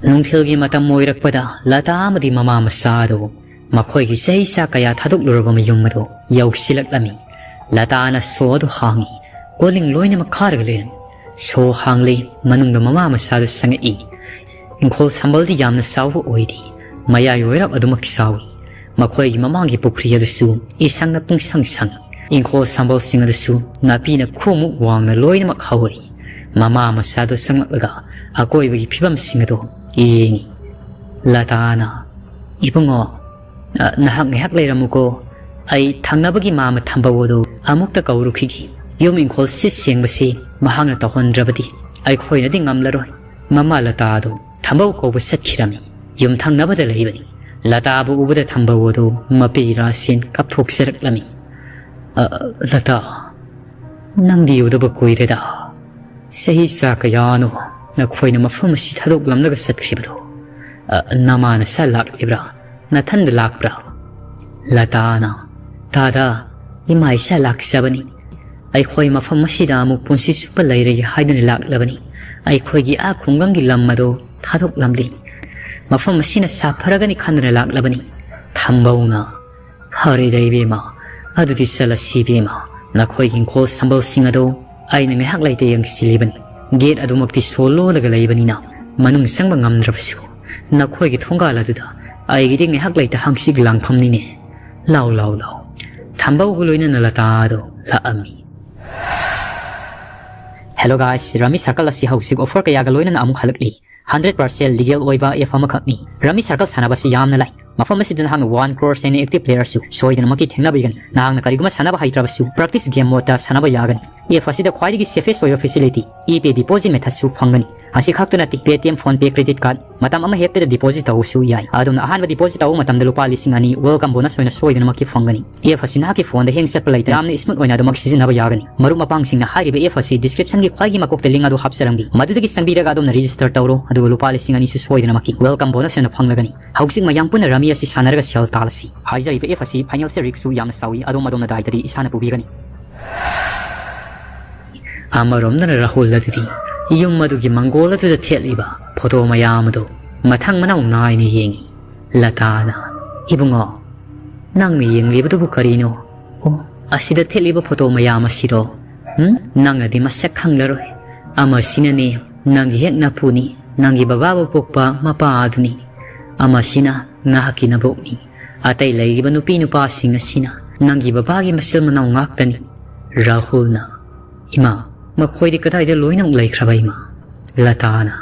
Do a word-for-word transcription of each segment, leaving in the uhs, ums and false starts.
ꯅꯨꯡꯊꯤꯜꯒꯤ ꯃꯇꯝ ꯑꯣꯏꯔꯛꯄꯗ ꯂꯇꯥ ꯑꯃꯗꯤ ꯃꯃꯥ ꯃꯆꯥ ꯑꯗꯨ ꯃꯈꯣꯏꯒꯤ ꯆꯍꯤ ꯆꯥ ꯀꯌꯥ ꯊꯥꯗꯣꯛꯂꯨꯔꯕ ꯃꯌꯨꯝ ꯑꯗꯨ ꯌꯧꯁꯤꯜꯂꯛꯂꯝꯃꯤ꯫ ꯂꯇꯥꯅ ꯁꯣ ꯑꯗꯨ ꯍꯥꯡꯏ꯫ ꯀꯣꯂꯤꯡ ꯂꯣꯏꯅꯃꯛ ꯈꯥꯔꯒ ꯂꯩꯔꯝꯃꯤ꯫ ꯁꯣ ꯍꯥꯡꯂꯦ꯫ ꯃꯅꯨꯡꯗ ꯃꯃꯥ ꯃꯆꯥꯗꯨ ꯆꯪꯉꯛꯏ꯫ ꯏꯪꯈꯣꯜ ꯁꯝꯕꯜꯗꯤ ꯌꯥꯝꯅ ꯆꯥꯎꯕ ꯑꯣꯏꯗꯦ꯫ ꯃꯌꯥꯏ ꯑꯣꯏꯔꯞ ꯑꯗꯨꯃꯛ ꯆꯥꯎꯏ꯫ ꯃꯈꯣꯏꯒꯤ ꯃꯃꯥꯡꯒꯤ ꯄꯨꯈ꯭ꯔꯤ ꯑꯗꯨꯁꯨ ꯏꯁꯪꯅ ꯄꯨꯡꯁꯪ ꯁꯪꯏ꯫ ꯏꯪꯈꯣꯜ ꯁꯝꯕꯜꯁꯤꯡ ꯑꯗꯨꯁꯨ ꯅꯥꯄꯤꯅ ꯈꯨꯃꯨꯛ ꯋꯥꯡꯅ ꯂꯣꯏꯅꯃꯛ ꯍꯧꯔꯤ꯫ ꯃꯃꯥ ꯃꯆꯥꯗꯨ ꯆꯪꯂꯛꯂꯒ ꯑꯀꯣꯏꯕꯒꯤ ꯐꯤꯕꯝꯁꯤꯡ ꯑꯗꯨ ꯌꯦꯡꯏ꯫ ꯂꯇꯥꯅ, "ꯏꯕꯨꯡꯉꯣ, ꯑ, ꯅꯍꯥꯛ ꯉꯥꯏꯍꯥꯛ ꯂꯩꯔꯝꯃꯨꯀꯣ꯫ ꯑꯩ ꯊꯪꯅꯕꯒꯤ ꯃꯥꯃ ꯊꯝꯕꯧ ꯑꯗꯨ ꯑꯃꯨꯛꯇ ꯀꯧꯔꯨꯈꯤꯒꯦ꯫ ꯌꯨꯝ ꯏꯪꯈꯣꯜ ꯁꯤꯠ ꯁꯦꯡꯕꯁꯤ ꯃꯍꯥꯛꯅ ꯇꯧꯍꯟꯗ꯭ꯔꯕꯗꯤ ꯑꯩꯈꯣꯏꯅꯗꯤ ꯉꯝꯂꯔꯣꯏ꯫" ꯃꯃꯥ ꯂꯇꯥ ꯑꯗꯨ ꯊꯝꯕꯧ ꯀꯧꯕ ꯆꯠꯈꯤꯔꯝꯃꯤ꯫ ꯌꯨꯝ ꯊꯪꯅꯕꯗ ꯂꯩꯕꯅꯤ꯫ ꯂꯇꯥꯕꯨ ꯎꯕꯗ ꯊꯝꯕꯧ ꯑꯗꯨ ꯃꯄꯤ ꯔꯥꯁꯦꯟ ꯀꯞꯊꯣꯛꯆꯔꯛꯂꯝꯃꯤ꯫ "ꯑ, ꯂꯇꯥ, ꯅꯪꯗꯤ ꯎꯗꯕ ꯀꯨꯏꯔꯦꯗ꯫ ꯆꯍꯤ ꯆꯥ ꯀꯌꯥꯅꯣ ꯅꯈꯣꯏꯅ ꯃꯐꯝ ꯑꯁꯤ ꯊꯥꯗꯣꯛꯂꯝꯂꯒ ꯆꯠꯈ꯭ꯔꯤꯕꯗꯣ꯫ ꯑ, ꯅꯃꯥ ꯅꯆꯥ ꯂꯥꯛꯂꯤꯕ꯭ꯔꯥ? ꯅꯊꯟꯗ ꯂꯥꯛꯄ꯭ꯔꯥ?" ꯂꯇꯥꯅ, "ꯇꯥꯗ, ꯏꯃꯥ ꯏꯆꯥ ꯂꯥꯛꯆꯕꯅꯤ꯫ ꯑꯩꯈꯣꯏ ꯃꯐꯝ ꯑꯁꯤꯗ ꯑꯃꯨꯛ ꯄꯨꯟꯁꯤ ꯆꯨꯞꯄ ꯂꯩꯔꯒꯦ ꯍꯥꯏꯗꯨꯅ ꯂꯥꯛꯂꯕꯅꯤ꯫ ꯑꯩꯈꯣꯏꯒꯤ ꯑꯥ ꯈꯨꯡꯒꯪꯒꯤ ꯂꯝ ꯑꯗꯨ ꯊꯥꯗꯣꯛꯂꯝꯂꯤ꯫ ꯃꯐꯝ ꯑꯁꯤꯅ ꯁꯥꯐꯔꯒꯅꯤ ꯈꯟꯗꯨꯅ ꯂꯥꯛꯂꯕꯅꯤ꯫" ꯊꯝꯕꯧꯅ, "ꯐꯔꯦꯗ ꯏꯕꯦꯝꯃ, ꯑꯗꯨꯗꯤ ꯆꯠꯂꯁꯤ ꯏꯕꯦꯝꯃ꯫ ꯅꯈꯣꯏꯒꯤ ꯏꯪꯈꯣꯜ ꯁꯝꯕꯜꯁꯤꯡ ꯑꯗꯨ ꯑꯩꯅ ꯉꯥꯏꯍꯥꯛ ꯂꯩꯇ ꯌꯦꯡꯁꯤꯜꯂꯤꯕꯅꯤ꯫ ꯒꯦꯠ ꯑꯗꯨꯃꯛꯇꯤ ꯁꯣ ꯂꯣꯜꯂꯒ ꯂꯩꯕꯅꯤꯅ ꯃꯅꯨꯡ ꯆꯪꯕ ꯉꯝꯗ꯭ꯔꯕꯁꯨ ꯅꯈꯣꯏꯒꯤ ꯊꯣꯡꯒꯥꯜ ꯑꯗꯨꯗ ꯑꯩꯒꯤꯗꯤ ꯉꯥꯏꯍꯥꯛ ꯂꯩꯇ ꯍꯪꯆꯤꯠ ꯂꯥꯡꯐꯝꯅꯤꯅꯦ꯫ ꯂꯥꯎ, ꯂꯥꯎ, ꯂꯥꯎ꯫" ꯊꯝꯕꯧꯒ ꯂꯣꯏꯅꯅ ꯂꯇꯥ ꯑꯗꯨ ꯂꯥꯛꯑꯝꯃꯤ꯫ Hello guys, Rummy Circle ꯑꯁꯤ ꯍꯧꯖꯤꯛ offer ꯀꯌꯥꯒ ꯂꯣꯏꯅꯅ ꯑꯃꯨꯛ ꯍꯜꯂꯛꯂꯤ꯫ Hundred percent legal ꯑꯣꯏꯕ app ꯑꯃꯈꯛꯅꯤ꯫ Rummy Circle ꯁꯥꯟꯅꯕꯁꯤ ꯌꯥꯝꯅ ꯂꯥꯏ꯫ ꯃꯐꯝ ꯑꯁꯤꯗ ꯅꯍꯥꯛꯅ one crore ꯍꯦꯟꯅ active playerꯁꯨ ꯁꯣꯏꯗꯅꯃꯛꯀꯤ ꯊꯦꯡꯅꯕꯤꯒꯅꯤ꯫ ꯅꯍꯥꯛꯅ ꯀꯔꯤꯒꯨꯝꯕ ꯁꯥꯟꯅꯕ ꯍꯩꯇ꯭ꯔꯕꯁꯨ practice game modeꯇ ꯁꯥꯟꯅꯕ ꯌꯥꯒꯅꯤ꯫ App ꯑꯁꯤꯗ ꯈ꯭ꯋꯥꯏꯗꯒꯤ safest ꯑꯣꯏꯕ facility, ePay deposit methodꯁꯨ ꯐꯪꯒꯅꯤ꯫ ꯑꯁꯤ ꯈꯛꯇ ꯅꯠꯇꯦ, Paytm, PhonePe, credit card, ꯃꯇꯝ ꯑꯃ ꯍꯦꯛꯇꯗ deposit ꯇꯧꯕꯁꯨ ꯌꯥꯏ꯫ ꯑꯗꯣꯝꯅ ꯑꯍꯥꯟꯕ deposit ꯇꯧꯕ ꯃꯇꯝꯗ ꯂꯨꯄꯥ ꯂꯤꯁꯤꯡ ꯑꯅꯤ welcome bonus ꯑꯣꯏꯅ ꯁꯣꯏꯗꯅꯃꯛꯀꯤ ꯐꯪꯒꯅꯤ꯫ App ꯑꯁꯤ ꯅꯍꯥꯛꯀꯤ phoneꯗ hang ꯆꯠꯄ ꯂꯩꯇꯅ ꯌꯥꯝꯅ smooth ꯑꯣꯏꯅ ꯑꯗꯨꯃꯛ ꯁꯤꯖꯤꯟꯅꯕ ꯌꯥꯒꯅꯤ꯫ ꯃꯔꯨꯞ ꯃꯄꯥꯡꯁꯤꯡꯅ ꯍꯥꯏꯔꯤꯕ app ꯑꯁꯤ descriptionꯒꯤ ꯈ꯭ꯋꯥꯏꯒꯤ ꯃꯀꯣꯛꯇ link ꯑꯗꯨ ꯍꯥꯞꯆꯔꯝꯒꯦ꯫ ꯃꯗꯨꯗꯒꯤ ꯆꯪꯕꯤꯔꯒ ꯑꯗꯣꯝꯅ register ꯇꯧꯔꯣ, ꯑꯗꯨꯒ ꯂꯨꯄꯥ ꯂꯤꯁꯤꯡ ꯑꯅꯤꯁꯨ ꯁꯣꯏꯗꯅꯃꯛꯀꯤ welcome bonus ꯑꯣꯏꯅ ꯐꯪꯂꯒꯅꯤ꯫ ꯍꯧꯖꯤꯛ ꯃꯌꯥꯝ ꯄꯨꯟꯅ Rummy ꯑꯁꯤ ꯁꯥꯟꯅꯔꯒ ꯁꯦꯜ ꯇꯥꯜꯂꯁꯤ꯫ ꯍꯥꯏꯖꯔꯤꯕ app ꯑꯁꯤ financial riskꯁꯨ ꯌꯥꯝꯅ ꯆꯥꯎꯏ, ꯑꯗꯣꯝ ꯑꯗꯣꯝꯅ ꯗꯥꯏꯇꯗꯤ ꯏꯁꯥꯅ ꯄꯨꯕꯤꯒꯅꯤ꯫ ꯑꯃꯔꯣꯝꯗꯅ ꯔꯥꯍꯨꯜ ꯑꯗꯨꯗꯤ ꯌꯨꯝ ꯑꯗꯨꯒꯤ ꯃꯪꯒꯣꯜ ꯑꯗꯨꯗ ꯊꯦꯠꯂꯤꯕ ꯐꯣꯇꯣ ꯃꯌꯥꯝ ꯑꯗꯨ ꯃꯊꯪ ꯃꯅꯥꯎ ꯅꯥꯏꯅ ꯌꯦꯡꯏ꯫ ꯂꯇꯥꯅ, "ꯏꯕꯨꯡꯉꯣ, ꯅꯪꯅ ꯌꯦꯡꯂꯤꯕꯗꯨꯕꯨ ꯀꯔꯤꯅꯣ? ꯑꯣ, ꯑꯁꯤꯗ ꯊꯦꯠꯂꯤꯕ ꯐꯣꯇꯣ ꯃꯌꯥꯝ ꯑꯁꯤꯗꯣ, ꯎꯝ? ꯅꯪꯅꯗꯤ ꯃꯁꯛ ꯈꯪꯂꯔꯣꯏ꯫ ꯑꯃꯁꯤꯅꯅꯦ, ꯅꯪꯒꯤ ꯍꯦꯛ ꯅꯄꯨꯅꯤ, ꯅꯪꯒꯤ ꯕꯕꯥꯕꯨ ꯄꯣꯛꯄ ꯃꯄꯥ ꯑꯗꯨꯅꯤ꯫ ꯑꯃꯁꯤꯅ ꯅꯍꯥꯛꯀꯤ ꯅꯕꯣꯛꯅꯤ꯫ ꯑꯇꯩ ꯂꯩꯔꯤꯕ ꯅꯨꯄꯤ ꯅꯨꯄꯥꯁꯤꯡ ꯑꯁꯤꯅ ꯅꯪꯒꯤ ꯕꯕꯥꯒꯤ ꯃꯆꯤꯜ ꯃꯅꯥꯎ ꯉꯥꯛꯇꯅꯤ꯫" ꯔꯥꯍꯨꯜꯅ, "ꯏꯃꯥ, ꯃꯈꯣꯏꯗꯤ ꯀꯗꯥꯏꯗ ꯂꯣꯏꯅꯃꯛ ꯂꯩꯈ꯭ꯔꯕ, ꯏꯃꯥ?" ꯂꯇꯥꯅ,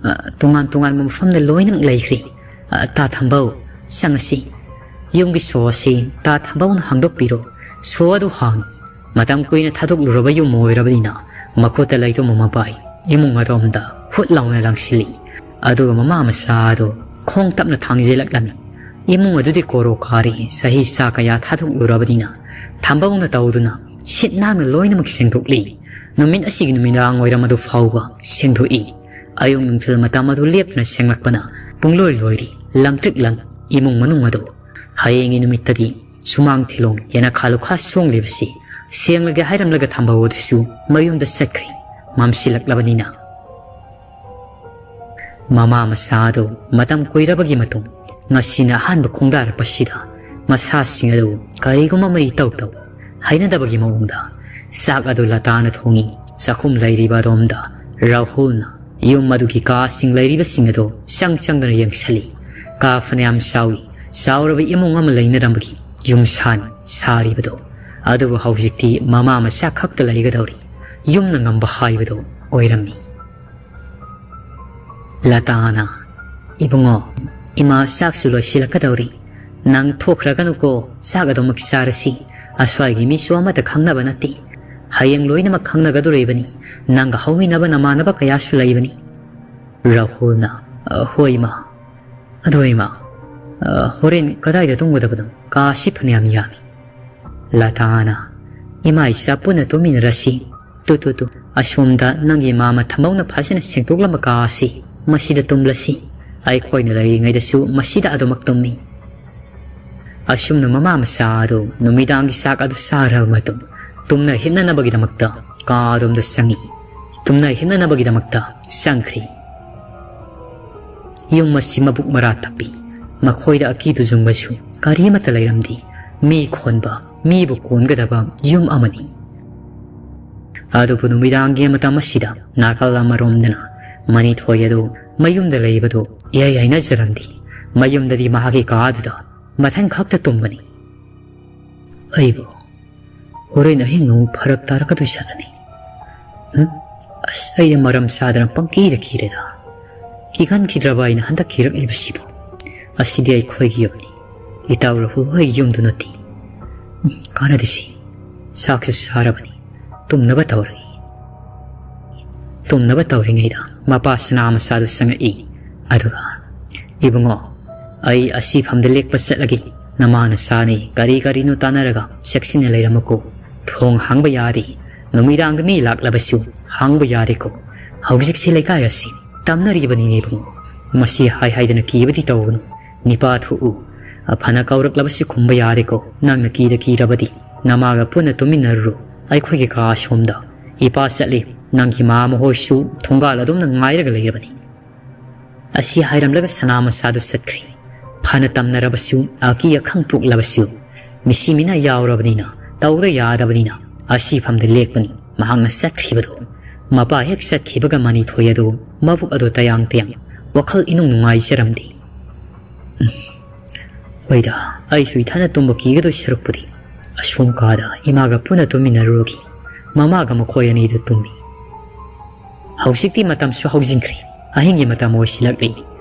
"ꯑ, ꯇꯣꯉꯥꯟ ꯇꯣꯉꯥꯟꯕ ꯃꯐꯝꯗ ꯂꯣꯏꯅꯃꯛ ꯂꯩꯈ꯭ꯔꯦ꯫ ꯑ, ꯇꯥ ꯊꯝꯕꯧ, ꯆꯪꯉꯁꯤ꯫ ꯌꯨꯝꯒꯤ ꯁꯣ ꯑꯁꯤ ꯇꯥ ꯊꯝꯕꯧꯅ ꯍꯥꯡꯗꯣꯛꯄꯤꯔꯣ꯫ ꯁꯣ ꯑꯗꯨ ꯍꯥꯡꯉꯤ꯫ ꯃꯇꯝ ꯀꯨꯏꯅ ꯊꯥꯗꯣꯛꯂꯨꯔꯕ ꯌꯨꯝ ꯑꯣꯏꯔꯕꯅꯤꯅ ꯃꯈꯨꯠꯇ ꯂꯩꯇꯨꯝ ꯑꯃ ꯄꯥꯏ꯫ ꯏꯃꯨꯡ ꯑꯗꯣꯝꯗ ꯍꯨꯠ ꯂꯥꯎꯅ ꯂꯪꯁꯤꯜꯂꯤ꯫ ꯑꯗꯨꯒ ꯃꯃꯥ ꯃꯆꯥ ꯑꯗꯨ ꯈꯣꯡ ꯇꯞꯅ ꯊꯥꯡꯖꯤꯜꯂꯛꯂꯝꯃꯤ꯫ ꯏꯃꯨꯡ ꯑꯗꯨꯗꯤ ꯀꯣꯔꯣ ꯀꯥꯔꯤ꯫ ꯆꯍꯤ ꯆꯥ ꯀꯌꯥ ꯊꯥꯗꯣꯛꯂꯨꯔꯕꯅꯤꯅ ꯊꯝꯕꯧꯅ ꯇꯧꯗꯨꯅ ꯁꯤꯠ ꯅꯥꯟꯅ ꯂꯣꯏꯅꯃꯛ ꯁꯦꯡꯗꯣꯛꯂꯤ꯫ ꯅꯨꯃꯤꯠ ꯑꯁꯤꯒꯤ ꯅꯨꯃꯤꯗꯥꯡ ꯑꯣꯏꯔꯝ ꯑꯗꯨ ꯐꯥꯎꯕ ꯁꯦꯡꯗꯣꯛꯏ꯫ ꯑꯌꯨꯛ ꯅꯨꯡꯊꯤꯜ ꯃꯇꯝ ꯑꯗꯨ ꯂꯦꯞꯇꯅ ꯁꯦꯡꯂꯛꯄꯅ ꯄꯨꯡꯂꯣꯏ ꯂꯣꯏꯔꯤ꯫ ꯂꯪꯇ꯭ꯔꯤꯛ ꯂꯪ ꯏꯃꯨꯡ ꯃꯅꯨꯡ ꯑꯗꯨ꯫ ꯍꯌꯦꯡꯒꯤ ꯅꯨꯃꯤꯠꯇꯗꯤ ꯁꯨꯃꯥꯡ ꯊꯤꯂꯣꯡ ꯌꯦꯅꯈꯥ ꯂꯨꯈꯥ ꯁꯣꯡꯂꯤꯕꯁꯤ ꯁꯦꯡꯂꯒꯦ ꯍꯥꯏꯔꯝꯂꯒ ꯊꯝꯕꯧ ꯑꯗꯨꯁꯨ ꯃꯌꯨꯝꯗ ꯆꯠꯈ꯭ꯔꯦ꯫ ꯃꯝꯁꯤꯜꯂꯛꯂꯕꯅꯤꯅ꯫ ꯃꯃꯥ ꯃꯆꯥ ꯑꯗꯨ ꯃꯇꯝ ꯀꯨꯏꯔꯕꯒꯤ ꯃꯇꯨꯡ ꯉꯁꯤꯅ ꯑꯍꯥꯟꯕ ꯈꯣꯡꯗꯥꯔꯛꯄꯁꯤꯗ ꯃꯁꯥꯁꯤꯡ ꯑꯗꯨ ꯀꯔꯤꯒꯨꯝꯕ ꯑꯃ ꯏꯇꯧ ꯇꯧꯏ꯫ ꯍꯩꯅꯗꯕꯒꯤ ꯃꯑꯣꯡꯗ ꯆꯥꯛ ꯑꯗꯨ ꯂꯇꯥꯅ ꯊꯣꯡꯏ꯫ ꯆꯥꯛꯈꯨꯝ ꯂꯩꯔꯤꯕ ꯑꯗꯣꯝꯗ ꯔꯥꯍꯨꯜꯅ ꯌꯨꯝ ꯑꯗꯨꯒꯤ ꯀꯥꯁꯤꯡ ꯂꯩꯔꯤꯕꯁꯤꯡ ꯑꯗꯨ ꯆꯪ ꯆꯪꯗꯨꯅ ꯌꯦꯡꯁꯤꯜꯂꯤ꯫ ꯀꯥ ꯐꯅꯌꯥꯝ ꯆꯥꯎꯏ꯫ ꯆꯥꯎꯔꯕ ꯏꯃꯨꯡ ꯑꯃ ꯂꯩꯅꯔꯝꯕꯒꯤ ꯌꯨꯝꯁꯥꯅꯤ ꯁꯥꯔꯤꯕꯗꯣ꯫ ꯑꯗꯨꯕꯨ ꯍꯧꯖꯤꯛꯇꯤ ꯃꯃꯥ ꯃꯆꯥ ꯈꯛꯇ ꯂꯩꯒꯗꯧꯔꯤ꯫ ꯌꯨꯝꯅ ꯉꯝꯕ ꯍꯥꯏꯕꯗꯨ ꯑꯣꯏꯔꯝꯃꯤ꯫ ꯂꯇꯥꯅ, "ꯏꯕꯨꯡꯉꯣ, ꯏꯃꯥ ꯆꯥꯛꯁꯨ ꯂꯣꯏꯁꯤꯜꯂꯛꯀꯗꯧꯔꯤ꯫ ꯅꯪ ꯊꯣꯛꯈ꯭ꯔꯒꯅꯨꯀꯣ, ꯆꯥꯛ ꯑꯗꯨꯃꯛ ꯆꯥꯔꯁꯤ꯫ ꯑꯁ꯭ꯋꯥꯏꯒꯤ ꯃꯤꯁꯨ ꯑꯃꯠꯇ ꯈꯪꯅꯕ ꯅꯠꯇꯦ꯫ ꯍꯌꯦꯡ ꯂꯣꯏꯅꯃꯛ ꯈꯪꯅꯒꯗꯧꯔꯤꯕꯅꯤ꯫ ꯅꯪꯒ ꯍꯧꯃꯤꯟꯅꯕ ꯅꯃꯥꯟꯅꯕ ꯀꯌꯥꯁꯨ ꯂꯩꯕꯅꯤ꯫" ꯔꯥꯍꯨꯜꯅ, "ꯑ, ꯍꯣꯏ ꯏꯃꯥ꯫ ꯑꯗꯣ ꯏꯃꯥ, ꯑ, ꯍꯣꯔꯦꯟ ꯀꯗꯥꯏꯗ ꯇꯨꯝꯒꯗꯕꯅꯣ? ꯀꯥꯁꯤ ꯐꯅꯌꯥꯝ ꯌꯥꯝꯃꯤ꯫" ꯂꯇꯥꯅ, "ꯏꯃꯥ ꯏꯆꯥ ꯄꯨꯟꯅ ꯇꯨꯝꯃꯤꯟꯅꯔꯁꯤ꯫ ꯇꯨ, ꯇꯨ, ꯇꯨ, ꯑꯁꯣꯝꯗ ꯅꯪꯒꯤ ꯃꯥꯃ ꯊꯝꯕꯧꯅ ꯐꯖꯅ ꯁꯦꯡꯗꯣꯛꯂꯝꯕ ꯀꯥ ꯑꯁꯤ, ꯃꯁꯤꯗ ꯇꯨꯝꯂꯁꯤ꯫ ꯑꯩꯈꯣꯏꯅ ꯂꯩꯔꯤꯉꯩꯗꯁꯨ ꯃꯁꯤꯗ ꯑꯗꯨꯃꯛ ꯇꯨꯝꯃꯤ꯫" ꯑꯁꯨꯝꯅ ꯃꯃꯥ ꯃꯆꯥ ꯑꯗꯨ ꯅꯨꯃꯤꯗꯥꯡꯒꯤ ꯆꯥꯛ ꯑꯗꯨ ꯆꯥꯔꯕ ꯃꯇꯨꯡ ꯇꯨꯝꯅ ꯍꯤꯞꯅꯅꯕꯒꯤꯗꯃꯛꯇ ꯀꯥ ꯑꯗꯣꯝꯗ ꯆꯪꯏ꯫ ꯇꯨꯝꯅ ꯍꯤꯞꯅꯅꯕꯒꯤꯗꯃꯛꯇ ꯆꯪꯈ꯭ꯔꯤ꯫ ꯌꯨꯝ ꯑꯁꯤ ꯃꯕꯨꯛ ꯃꯔꯥ ꯇꯞꯄꯤ꯫ ꯃꯈꯣꯏꯗ ꯑꯀꯤ ꯇꯨꯖꯨꯡꯕꯁꯨ ꯀꯔꯤ ꯑꯃꯠꯇ ꯂꯩꯔꯝꯗꯦ꯫ ꯃꯤ ꯈꯣꯟꯕ, ꯃꯤꯕꯨ ꯀꯣꯟꯒꯗꯕ ꯌꯨꯝ ꯑꯃꯅꯤ꯫ ꯑꯗꯨꯕꯨ ꯅꯨꯃꯤꯗꯥꯡꯒꯤ ꯃꯇꯝ ꯑꯁꯤꯗ ꯅꯥꯀꯜ ꯑꯃꯔꯣꯝꯗꯅ ꯃꯅꯤꯊꯣꯏ ꯑꯗꯨ ꯃꯌꯨꯝꯗ ꯂꯩꯕꯗꯨ ꯏꯍꯩ ꯍꯩꯅꯖꯔꯝꯗꯦ꯫ ꯃꯌꯨꯝꯗꯗꯤ ꯃꯍꯥꯛꯀꯤ ꯀꯥꯗꯨꯗ ꯃꯊꯪ ꯈꯛꯇ ꯇꯨꯝꯕꯅꯤ꯫ ꯑꯩꯕꯨ ꯍꯣꯔꯦꯟ ꯑꯍꯤꯡ ꯑꯃꯨꯛ ꯐꯔꯛ ꯇꯥꯔꯛꯀꯗꯣꯏ ꯁꯥꯒꯅꯤ꯫ ꯍꯨꯝ? ꯑꯁ, ꯑꯩ ꯃꯔꯝ ꯆꯥꯗꯅ ꯄꯪꯀꯤꯗ ꯀꯤꯔꯦꯗ꯫ ꯀꯤꯒꯟꯈꯤꯗ꯭ꯔꯕ ꯑꯩꯅ ꯍꯟꯗꯛ ꯀꯤꯔꯛꯂꯤꯕꯁꯤꯕꯨ? ꯑꯁꯤꯗꯤ ꯑꯩꯈꯣꯏꯒꯤ ꯌꯨꯝꯅꯤ꯫ ꯏꯇꯥꯎ ꯔꯥꯍꯨꯜ ꯍꯣꯏꯒꯤ ꯌꯨꯝꯗꯨ ꯅꯠꯇꯦ꯫ ꯎꯝ, ꯀꯥꯟꯅꯗꯦꯁꯤ꯫ ꯆꯥꯛꯁꯨ ꯆꯥꯔꯕꯅꯤ꯫ ꯇꯨꯝꯅꯕ ꯇꯧꯔꯤ꯫ ꯇꯨꯝꯅꯕ ꯇꯧꯔꯤꯉꯩꯗ ꯃꯄꯥ ꯁꯅꯥ ꯃꯆꯥꯗꯨ ꯆꯪꯉꯛꯏ꯫ ꯑꯗꯨꯒ, "ꯏꯕꯨꯡꯉꯣ, ꯑꯩ ꯑꯁꯤꯐꯝꯗ ꯂꯦꯛꯄ ꯆꯠꯂꯒꯦ꯫ ꯅꯃꯥ ꯅꯆꯥꯅꯤ ꯀꯔꯤ ꯀꯔꯤꯅꯣ ꯇꯥꯟꯅꯔꯒ ꯆꯦꯛꯁꯤꯟꯅ ꯂꯩꯔꯝꯃꯨꯀꯣ꯫ ꯊꯣꯡ ꯍꯥꯡꯕ ꯌꯥꯗꯦ꯫ ꯅꯨꯃꯤꯗꯥꯡꯗ ꯃꯤ ꯂꯥꯛꯂꯕꯁꯨ ꯍꯥꯡꯕ ꯌꯥꯗꯦꯀꯣ꯫ ꯍꯧꯖꯤꯛꯁꯦ ꯂꯩꯀꯥꯏ ꯑꯁꯤ ꯇꯝꯅꯔꯤꯕꯅꯤꯅꯦ ꯏꯕꯨꯡꯉꯣ꯫ ꯃꯁꯤ ꯍꯥꯏ ꯍꯥꯏꯗꯅ ꯀꯤꯕꯗꯤ ꯇꯧꯒꯅꯨ꯫ ꯅꯤꯄꯥ ꯊꯣꯛꯎ꯫ ꯐꯅ ꯀꯧꯔꯛꯂꯕꯁꯨ ꯈꯨꯝꯕ ꯌꯥꯔꯦꯀꯣ꯫ ꯅꯪꯅ ꯀꯤꯗ ꯀꯤꯔꯕꯗꯤ ꯅꯃꯥꯒ ꯄꯨꯟꯅ ꯇꯨꯝꯃꯤꯟꯅꯔꯨꯔꯣ꯫ ꯑꯩꯈꯣꯏꯒꯤ ꯀꯥ ꯑꯁꯣꯝꯗ ꯏꯄꯥ ꯆꯠꯂꯤ꯫ ꯅꯪꯒꯤ ꯃꯥ ꯃꯈꯣꯏꯁꯨ ꯊꯣꯡꯒꯥꯜ ꯑꯗꯨꯝꯅ ꯉꯥꯏꯔꯒ ꯂꯩꯔꯕꯅꯤ꯫" ꯑꯁꯤ ꯍꯥꯏꯔꯝꯂꯒ ꯁꯅꯥ ꯃꯆꯥꯗꯨ ꯆꯠꯈ꯭ꯔꯦ꯫ ꯐꯅ ꯇꯝꯅꯔꯕꯁꯨ, ꯑꯀꯤ ꯑꯈꯪ ꯄꯣꯛꯂꯕꯁꯨ, ꯃꯤꯁꯤ ꯃꯤꯅꯥ ꯌꯥꯎꯔꯕꯅꯤꯅ, ꯇꯧꯗ ꯌꯥꯗꯕꯅꯤꯅ, ꯑꯁꯤꯐꯝꯗ ꯂꯦꯛꯄꯅꯤ꯫ ꯃꯍꯥꯛꯅ ꯆꯠꯈꯤꯕꯗꯨ, ꯃꯄꯥ ꯍꯦꯛ ꯆꯠꯈꯤꯕꯒ ꯃꯅꯤꯊꯣꯏ ꯑꯗꯨ ꯃꯕꯨꯛ ꯑꯗꯨ ꯇꯌꯥꯡ ꯇꯌꯥꯡ, ꯋꯥꯈꯜ ꯏꯅꯨꯡ ꯅꯨꯡꯉꯥꯏꯖꯔꯝꯗꯦ꯫ ꯎꯝ, ꯍꯣꯏꯗ, ꯑꯩꯁꯨ ꯏꯊꯟꯗ ꯇꯨꯝꯕ ꯀꯤꯒꯗꯣꯏ ꯁꯔꯨꯛꯄꯨꯗꯤ ꯑꯁꯣꯝ ꯀꯥꯗ ꯏꯃꯥꯒ ꯄꯨꯟꯅ ꯇꯨꯝꯃꯤꯟꯅꯔꯨꯔꯒꯦ꯫ ꯃꯃꯥꯒ ꯃꯈꯣꯏ ꯑꯅꯤꯗꯨ ꯇꯨꯝꯃꯤ꯫ ꯍꯧꯖꯤꯛꯇꯤ ꯃꯇꯝꯁꯨ ꯍꯧꯖꯤꯟꯈ꯭ꯔꯦ꯫ ꯑꯍꯤꯡꯒꯤ ꯃꯇꯝ ꯑꯣꯏꯁꯤꯜꯂꯛꯂꯤ꯫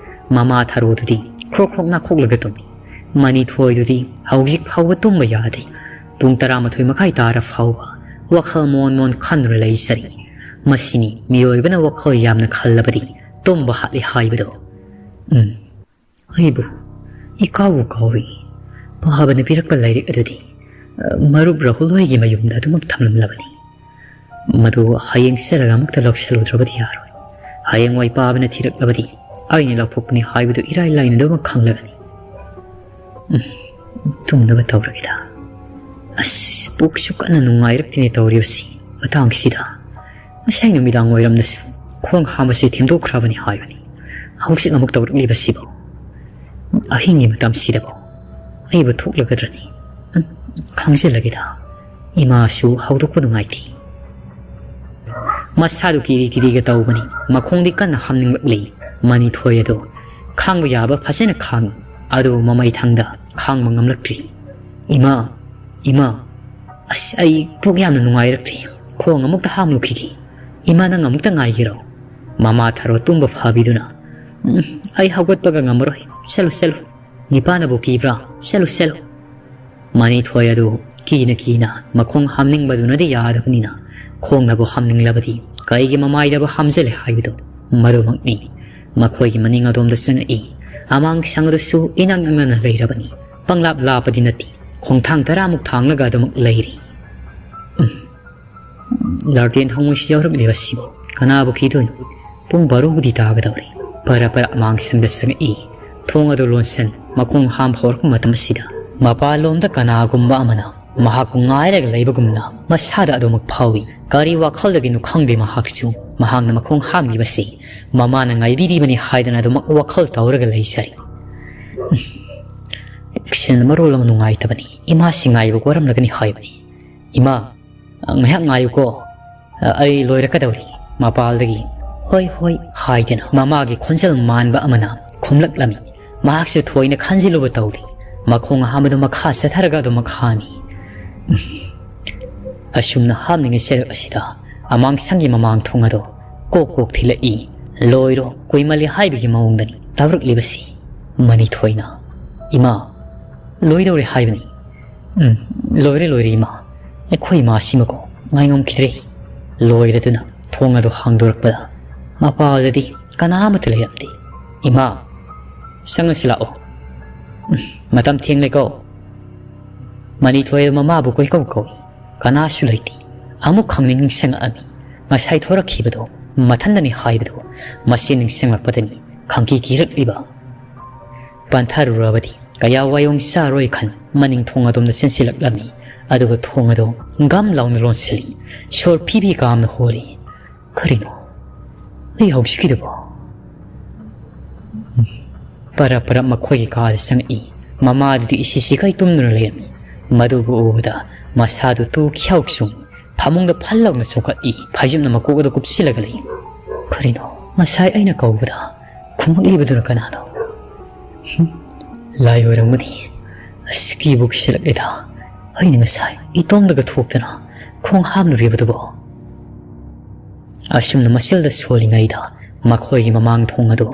ꯃꯃꯥ ꯊꯔꯣꯗꯨꯗꯤ ꯈ꯭ꯔꯣꯛ ꯈ꯭ꯔꯣꯛ ꯅꯥꯈꯣꯛꯂꯒ ꯇꯨꯝꯃꯤ꯫ ꯃꯅꯤꯊꯣꯏꯗꯨꯗꯤ ꯍꯧꯖꯤꯛ ꯐꯥꯎꯕ ꯇꯨꯝꯕ ꯌꯥꯗ꯭ꯔꯤ꯫ ꯄꯨꯡ ꯇꯔꯥꯃꯥꯊꯣꯏ ꯃꯈꯥꯏ ꯇꯥꯔ ꯐꯥꯎꯕ ꯋꯥꯈꯜ ꯃꯣꯟ ꯃꯣꯟ ꯈꯟꯗꯨꯅ ꯂꯩꯖꯔꯤ꯫ ꯃꯁꯤꯅꯤ ꯃꯤꯑꯣꯏꯕꯅ ꯋꯥꯈꯜ ꯌꯥꯝꯅ ꯈꯜꯂꯕꯗꯤ ꯇꯨꯝꯕ ꯍꯥꯠꯂꯤ ꯍꯥꯏꯕꯗꯣ꯫ ꯎꯝ, ꯑꯩꯕꯨ ꯏꯀꯥꯎꯕꯨ ꯀꯥꯎꯏ꯫ ꯄꯥꯕꯅ ꯄꯤꯔꯛꯄ ꯂꯥꯏꯔꯤꯛ ꯑꯗꯨꯗꯤ, ꯑ, ꯃꯔꯨꯞ ꯔꯥꯍꯨꯜ ꯍꯣꯏꯒꯤ ꯃꯌꯨꯝꯗ ꯑꯗꯨꯃꯛ ꯊꯝꯂꯝꯂꯕꯅꯤ꯫ ꯃꯗꯨ ꯍꯌꯦꯡ ꯆꯠꯂꯒ ꯑꯃꯨꯛꯇ ꯂꯧꯁꯜꯂꯨꯗ꯭ꯔꯕꯗꯤ ꯌꯥꯔꯣꯏ꯫ ꯍꯌꯦꯡꯋꯥꯏ ꯄꯥꯕꯅ ꯊꯤꯔꯛꯂꯕꯗꯤ ꯑꯩꯅ ꯂꯧꯊꯣꯛꯄꯅꯤ ꯍꯥꯏꯕꯗꯨ ꯏꯔꯥꯏ ꯂꯥꯏꯅ ꯑꯗꯨꯃꯛ ꯈꯪꯂꯒꯅꯤ꯫ ꯎꯝ, ꯇꯨꯝꯅꯕ ꯇꯧꯔꯒꯦꯗ꯫ ꯑꯁ, ꯄꯨꯛꯁꯨ ꯀꯟꯅ ꯅꯨꯡꯉꯥꯏꯔꯛꯇꯦꯅꯦ ꯇꯧꯔꯤꯕꯁꯤ ꯃꯇꯥꯡꯁꯤꯗ꯫ ꯉꯁꯥꯏ ꯅꯨꯃꯤꯗꯥꯡ ꯋꯥꯏꯔꯝꯗꯁꯨ ꯈꯣꯡ ꯍꯥꯝꯕꯁꯤ ꯊꯦꯡꯗꯣꯛꯈ꯭ꯔꯕꯅꯤ ꯍꯥꯏꯕꯅꯤ꯫ ꯍꯧꯖꯤꯛ ꯑꯃꯨꯛ ꯇꯧꯔꯛꯂꯤꯕꯁꯤꯕꯨ? ꯑꯍꯤꯡꯒꯤ ꯃꯇꯝꯁꯤꯗꯕꯨ ꯑꯩꯕꯨ ꯊꯣꯛꯂꯒꯗ꯭ꯔꯅꯤ? ꯎꯝ, ꯈꯪꯖꯤꯜꯂꯒꯦꯗ꯫ ꯏꯃꯥꯁꯨ ꯍꯧꯗꯣꯛꯄ ꯅꯨꯡꯉꯥꯏꯇꯦ꯫ ꯃꯁꯥꯗꯨ ꯀꯤꯔꯤ ꯀꯤꯔꯤꯒ ꯇꯧꯕꯅꯤ꯫ ꯃꯈꯣꯡꯗꯤ ꯀꯟꯅ ꯍꯥꯝꯅꯤꯡꯂꯛꯂꯤ꯫ ꯃꯅꯤꯊꯣꯏ ꯑꯗꯨ ꯈꯥꯡꯕ ꯌꯥꯕ ꯐꯖꯅ ꯈꯥꯡ, ꯑꯗꯨ ꯃꯃꯩ ꯊꯪꯗ ꯈꯥꯡꯕ ꯉꯝꯂꯛꯇ꯭ꯔꯤ꯫ "ꯏꯃꯥ, ꯏꯃꯥ, ꯑꯁ, ꯑꯩ ꯄꯨꯛ ꯌꯥꯝꯅ ꯅꯨꯡꯉꯥꯏꯔꯛꯇ꯭ꯔꯤ꯫ ꯈꯣꯡ ꯑꯃꯨꯛꯇ ꯍꯥꯝꯂꯨꯈꯤꯒꯦ꯫ ꯏꯃꯥ, ꯅꯪ ꯑꯃꯨꯛꯇ ꯉꯥꯏꯒꯦꯔꯣ?" ꯃꯃꯥ ꯊꯔꯣ ꯇꯨꯝꯕ ꯐꯥꯕꯤꯗꯨꯅ, "ꯎꯝ, ꯑꯩ ꯍꯧꯒꯠꯄꯒ ꯉꯝꯃꯔꯣꯏ꯫ ꯆꯠꯂꯨ, ꯆꯠꯂꯨ꯫ ꯅꯤꯄꯥꯅꯕꯨ ꯀꯤꯕ꯭ꯔꯥ? ꯆꯠꯂꯨ, ꯆꯠꯂꯨ꯫" ꯃꯅꯤꯊꯣꯏ ꯑꯗꯨ ꯀꯤꯅ ꯀꯤꯅ ꯃꯈꯣꯡ ꯍꯥꯝꯅꯤꯡꯕꯗꯨꯅꯗꯤ ꯌꯥꯗꯕꯅꯤꯅ ꯈꯣꯡꯅꯕꯨ ꯍꯥꯝꯅꯤꯡꯂꯕꯗꯤ ꯀꯩꯒꯤ ꯃꯃꯥꯏꯗꯕꯨ ꯍꯥꯝꯖꯜꯂꯦ ꯍꯥꯏꯕꯗꯨ ꯃꯔꯨꯃꯛꯅꯤ꯫ ꯃꯈꯣꯏꯒꯤ ꯃꯅꯤꯡ ꯑꯗꯣꯝꯗ ꯆꯪꯉꯛꯏ꯫ ꯑꯃꯥꯡ ꯁꯪ ꯑꯗꯨꯁꯨ ꯏꯅꯛ ꯅꯛꯅꯅ ꯂꯩꯔꯕꯅꯤ꯫ ꯄꯪꯂꯥꯞ ꯂꯥꯞꯄꯗꯤ ꯅꯠꯇꯦ꯫ ꯈꯣꯡꯊꯥꯡ ꯇꯔꯥꯃꯨꯛ ꯊꯥꯡꯂꯒ ꯑꯗꯨꯃꯛ ꯂꯩꯔꯤ꯫ ꯎꯝ꯫ ꯂꯥꯔꯇꯦꯟ ꯊꯥꯎꯃꯩꯁꯤ ꯌꯥꯎꯔꯛꯂꯤꯕꯁꯤꯕꯨ ꯀꯅꯥꯕꯨ ꯀꯤꯗꯣꯏꯅꯣ? ꯄꯨꯡ ꯕꯥꯔꯣꯕꯨꯗꯤ ꯇꯥꯒꯗꯧꯔꯦ꯫ ꯄꯔ ꯄꯔ ꯑꯃꯥꯡ ꯁꯪꯗ ꯆꯪꯉꯛꯏ꯫ ꯊꯣꯡ ꯑꯗꯨ ꯂꯣꯟꯁꯟ ꯃꯈꯣꯡ ꯍꯥꯝꯕ ꯍꯧꯔꯛꯄ ꯃꯇꯝ ꯑꯁꯤꯗ ꯃꯄꯥꯟꯂꯣꯝꯗ ꯀꯅꯥꯒꯨꯝꯕ ꯑꯃꯅ ꯃꯍꯥꯛꯄꯨ ꯉꯥꯏꯔꯒ ꯂꯩꯕꯒꯨꯝꯅ ꯃꯁꯥꯗ ꯑꯗꯨꯃꯛ ꯐꯥꯎꯏ꯫ ꯀꯔꯤ ꯋꯥꯈꯜꯗꯒꯤꯅꯣ ꯈꯪꯗꯦ ꯃꯍꯥꯛꯁꯨ꯫ ꯃꯍꯥꯛꯅ ꯃꯈꯣꯡ ꯍꯥꯝꯂꯤꯕꯁꯤ ꯃꯃꯥꯅ ꯉꯥꯏꯕꯤꯔꯤꯕꯅꯤ ꯍꯥꯏꯗꯅ ꯑꯗꯨꯃꯛ ꯋꯥꯈꯜ ꯇꯧꯔꯒ ꯂꯩꯖꯔꯤ꯫ ꯄꯨꯛꯁꯤꯅ ꯃꯔꯣꯜ ꯑꯃ ꯅꯨꯡꯉꯥꯏꯇꯕꯅꯤ꯫ ꯏꯃꯥꯁꯤ ꯉꯥꯏꯕ ꯋꯥꯔꯝꯂꯒꯅꯤ ꯍꯥꯏꯕꯅꯤ꯫ "ꯏꯃꯥ, ꯉꯥꯏꯍꯥꯛ ꯉꯥꯏꯌꯨꯀꯣ, ꯑꯩ ꯂꯣꯏꯔꯛꯀꯗꯧꯔꯤ꯫" ꯃꯄꯥꯜꯗꯒꯤ "ꯍꯣꯏ, ꯍꯣꯏ" ꯍꯥꯏꯗꯅ ꯃꯃꯥꯒꯤ ꯈꯣꯟꯖꯦꯜ ꯃꯥꯟꯕ ꯑꯃꯅ ꯈꯨꯝꯂꯛꯂꯝꯃꯤ꯫ ꯃꯍꯥꯛꯁꯨ ꯊꯣꯏꯅ ꯈꯟꯖꯤꯜꯂꯨꯕ ꯇꯧꯗꯦ꯫ ꯃꯈꯣꯡ ꯑꯍꯥꯝꯕꯗꯨ ꯃꯈꯥ ꯆꯠꯊꯔꯒ ꯑꯗꯨꯃꯛ ꯍꯥꯝꯃꯤ꯫ ꯑꯁꯨꯝꯅ ꯍꯥꯝꯂꯤꯉꯩ ꯆꯔꯛ ꯑꯁꯤꯗ ꯑꯃꯥꯡꯁꯪꯒꯤ ꯃꯃꯥꯡ ꯊꯣꯡ ꯑꯗꯨ ꯀꯣꯛ ꯀꯣꯛ ꯊꯤꯜꯂꯛꯏ꯫ "ꯂꯣꯏꯔꯣ, ꯀꯨꯏꯃꯜꯂꯤ" ꯍꯥꯏꯕꯒꯤ ꯃꯑꯣꯡꯗꯅꯤ ꯇꯧꯔꯛꯂꯤꯕꯁꯤ꯫ ꯃꯅꯤꯊꯣꯏꯅ, "ꯏꯃꯥ, ꯂꯣꯏꯗꯧꯔꯦ ꯍꯥꯏꯕꯅꯤ꯫" "ꯎꯝ, ꯂꯣꯏꯔꯦ, ꯂꯣꯏꯔꯦ ꯏꯃꯥ꯫ ꯑꯩꯈꯣꯏ ꯏꯃꯥꯁꯤꯃꯀꯣ ꯉꯥꯏꯉꯝꯈꯤꯗ꯭ꯔꯦ꯫" ꯂꯣꯏꯔꯗꯨꯅ ꯊꯣꯡ ꯑꯗꯨ ꯍꯥꯡꯗꯣꯔꯛꯄꯗ ꯃꯄꯥꯜꯗꯗꯤ ꯀꯅꯥ ꯑꯃꯠꯇ ꯂꯩꯔꯝꯗꯦ꯫ "ꯏꯃꯥ, ꯆꯪꯉꯁꯤ ꯂꯥꯛꯑꯣ꯫ ꯎꯝ, ꯃꯇꯝ ꯊꯦꯡꯂꯦꯀꯣ꯫" ꯃꯅꯤꯊꯣꯏ ꯃꯃꯥꯕꯨ ꯀꯣꯏꯀꯧ ꯀꯧꯏ꯫ ꯀꯅꯥꯁꯨ ꯂꯩꯇꯦ꯫ ꯑꯃꯨꯛ ꯈꯪꯅꯤꯡ ꯅꯤꯡꯁꯤꯡꯉꯛꯑꯝꯃꯤ꯫ ꯉꯁꯥꯏ ꯊꯣꯔꯛꯈꯤꯕꯗꯣ ꯃꯊꯟꯗꯅꯤ ꯍꯥꯏꯕꯗꯣ ꯃꯁꯤ ꯅꯤꯡꯁꯤꯡꯂꯛꯄꯗꯅꯤ ꯈꯪꯀꯤ ꯀꯤꯔꯛꯂꯤꯕ꯫ ꯄꯟꯊꯔꯨꯔꯕꯗꯤ ꯀꯌꯥ ꯋꯥꯌꯣꯡ ꯆꯥꯔꯣꯏ ꯈꯟ ꯃꯅꯤꯡ ꯊꯣꯡ ꯑꯗꯣꯝꯗ ꯆꯦꯟꯁꯤꯜꯂꯛꯂꯝꯃꯤ꯫ ꯑꯗꯨꯒ ꯊꯣꯡ ꯑꯗꯨ ꯒꯝ ꯂꯥꯎꯅ ꯂꯣꯟꯁꯤꯜꯂꯤ꯫ ꯁꯣꯔ ꯐꯤ ꯐꯤ ꯀꯥꯝꯅ ꯍꯣꯔꯤ꯫ "ꯀꯔꯤꯅꯣ ꯑꯩ ꯍꯧꯖꯤꯛꯀꯤꯗꯨꯕꯣ?" ꯄꯔꯞ ꯄꯔꯞ ꯃꯈꯣꯏꯒꯤ ꯀꯥꯗ ꯆꯪꯉꯛꯏ꯫ ꯃꯃꯥꯗꯨꯗꯤ ꯏꯁꯤ ꯁꯤꯈꯩ ꯇꯨꯝꯗꯨꯅ ꯂꯩꯔꯝꯃꯤ꯫ ꯃꯗꯨꯕꯨ ꯎꯕꯗ ꯃꯁꯥꯗꯨ ꯇꯨ ꯈ꯭ꯌꯥꯎ ꯆꯨꯡꯉꯤ꯫ ꯐꯃꯨꯡꯗ ꯐꯜ ꯂꯥꯎꯅ ꯆꯣꯡꯈꯠꯂꯤ꯫ ꯐꯩꯖꯨꯞꯅ ꯃꯀꯣꯛ ꯑꯗꯨ ꯀꯨꯞꯁꯤꯜꯂꯒ ꯂꯩ꯫ "ꯀꯔꯤꯅꯣ? ꯉꯁꯥꯏ ꯑꯩꯅ ꯀꯧꯕꯗ ꯈꯨꯝꯃꯛꯂꯤꯕꯗꯨꯅ ꯀꯅꯥꯅꯣ?" "ꯍꯨꯝ, ꯂꯥꯏ ꯑꯣꯏꯔꯝꯒꯅꯤ꯫ ꯑꯁ, ꯀꯤꯕꯨ ꯀꯤꯁꯤꯜꯂꯛꯂꯦꯗ꯫ ꯑꯩꯅ ꯉꯁꯥꯏ ꯏꯇꯣꯝꯗꯒ ꯊꯣꯛꯇꯅ ꯈꯣꯡ ꯍꯥꯝꯂꯨꯔꯤꯕꯗꯨꯕꯣ?" ꯑꯁꯨꯝꯅ ꯃꯁꯤꯜꯗ ꯁꯣꯜꯂꯤꯉꯩꯗ ꯃꯈꯣꯏꯒꯤ ꯃꯃꯥꯡ ꯊꯣꯡ ꯑꯗꯨ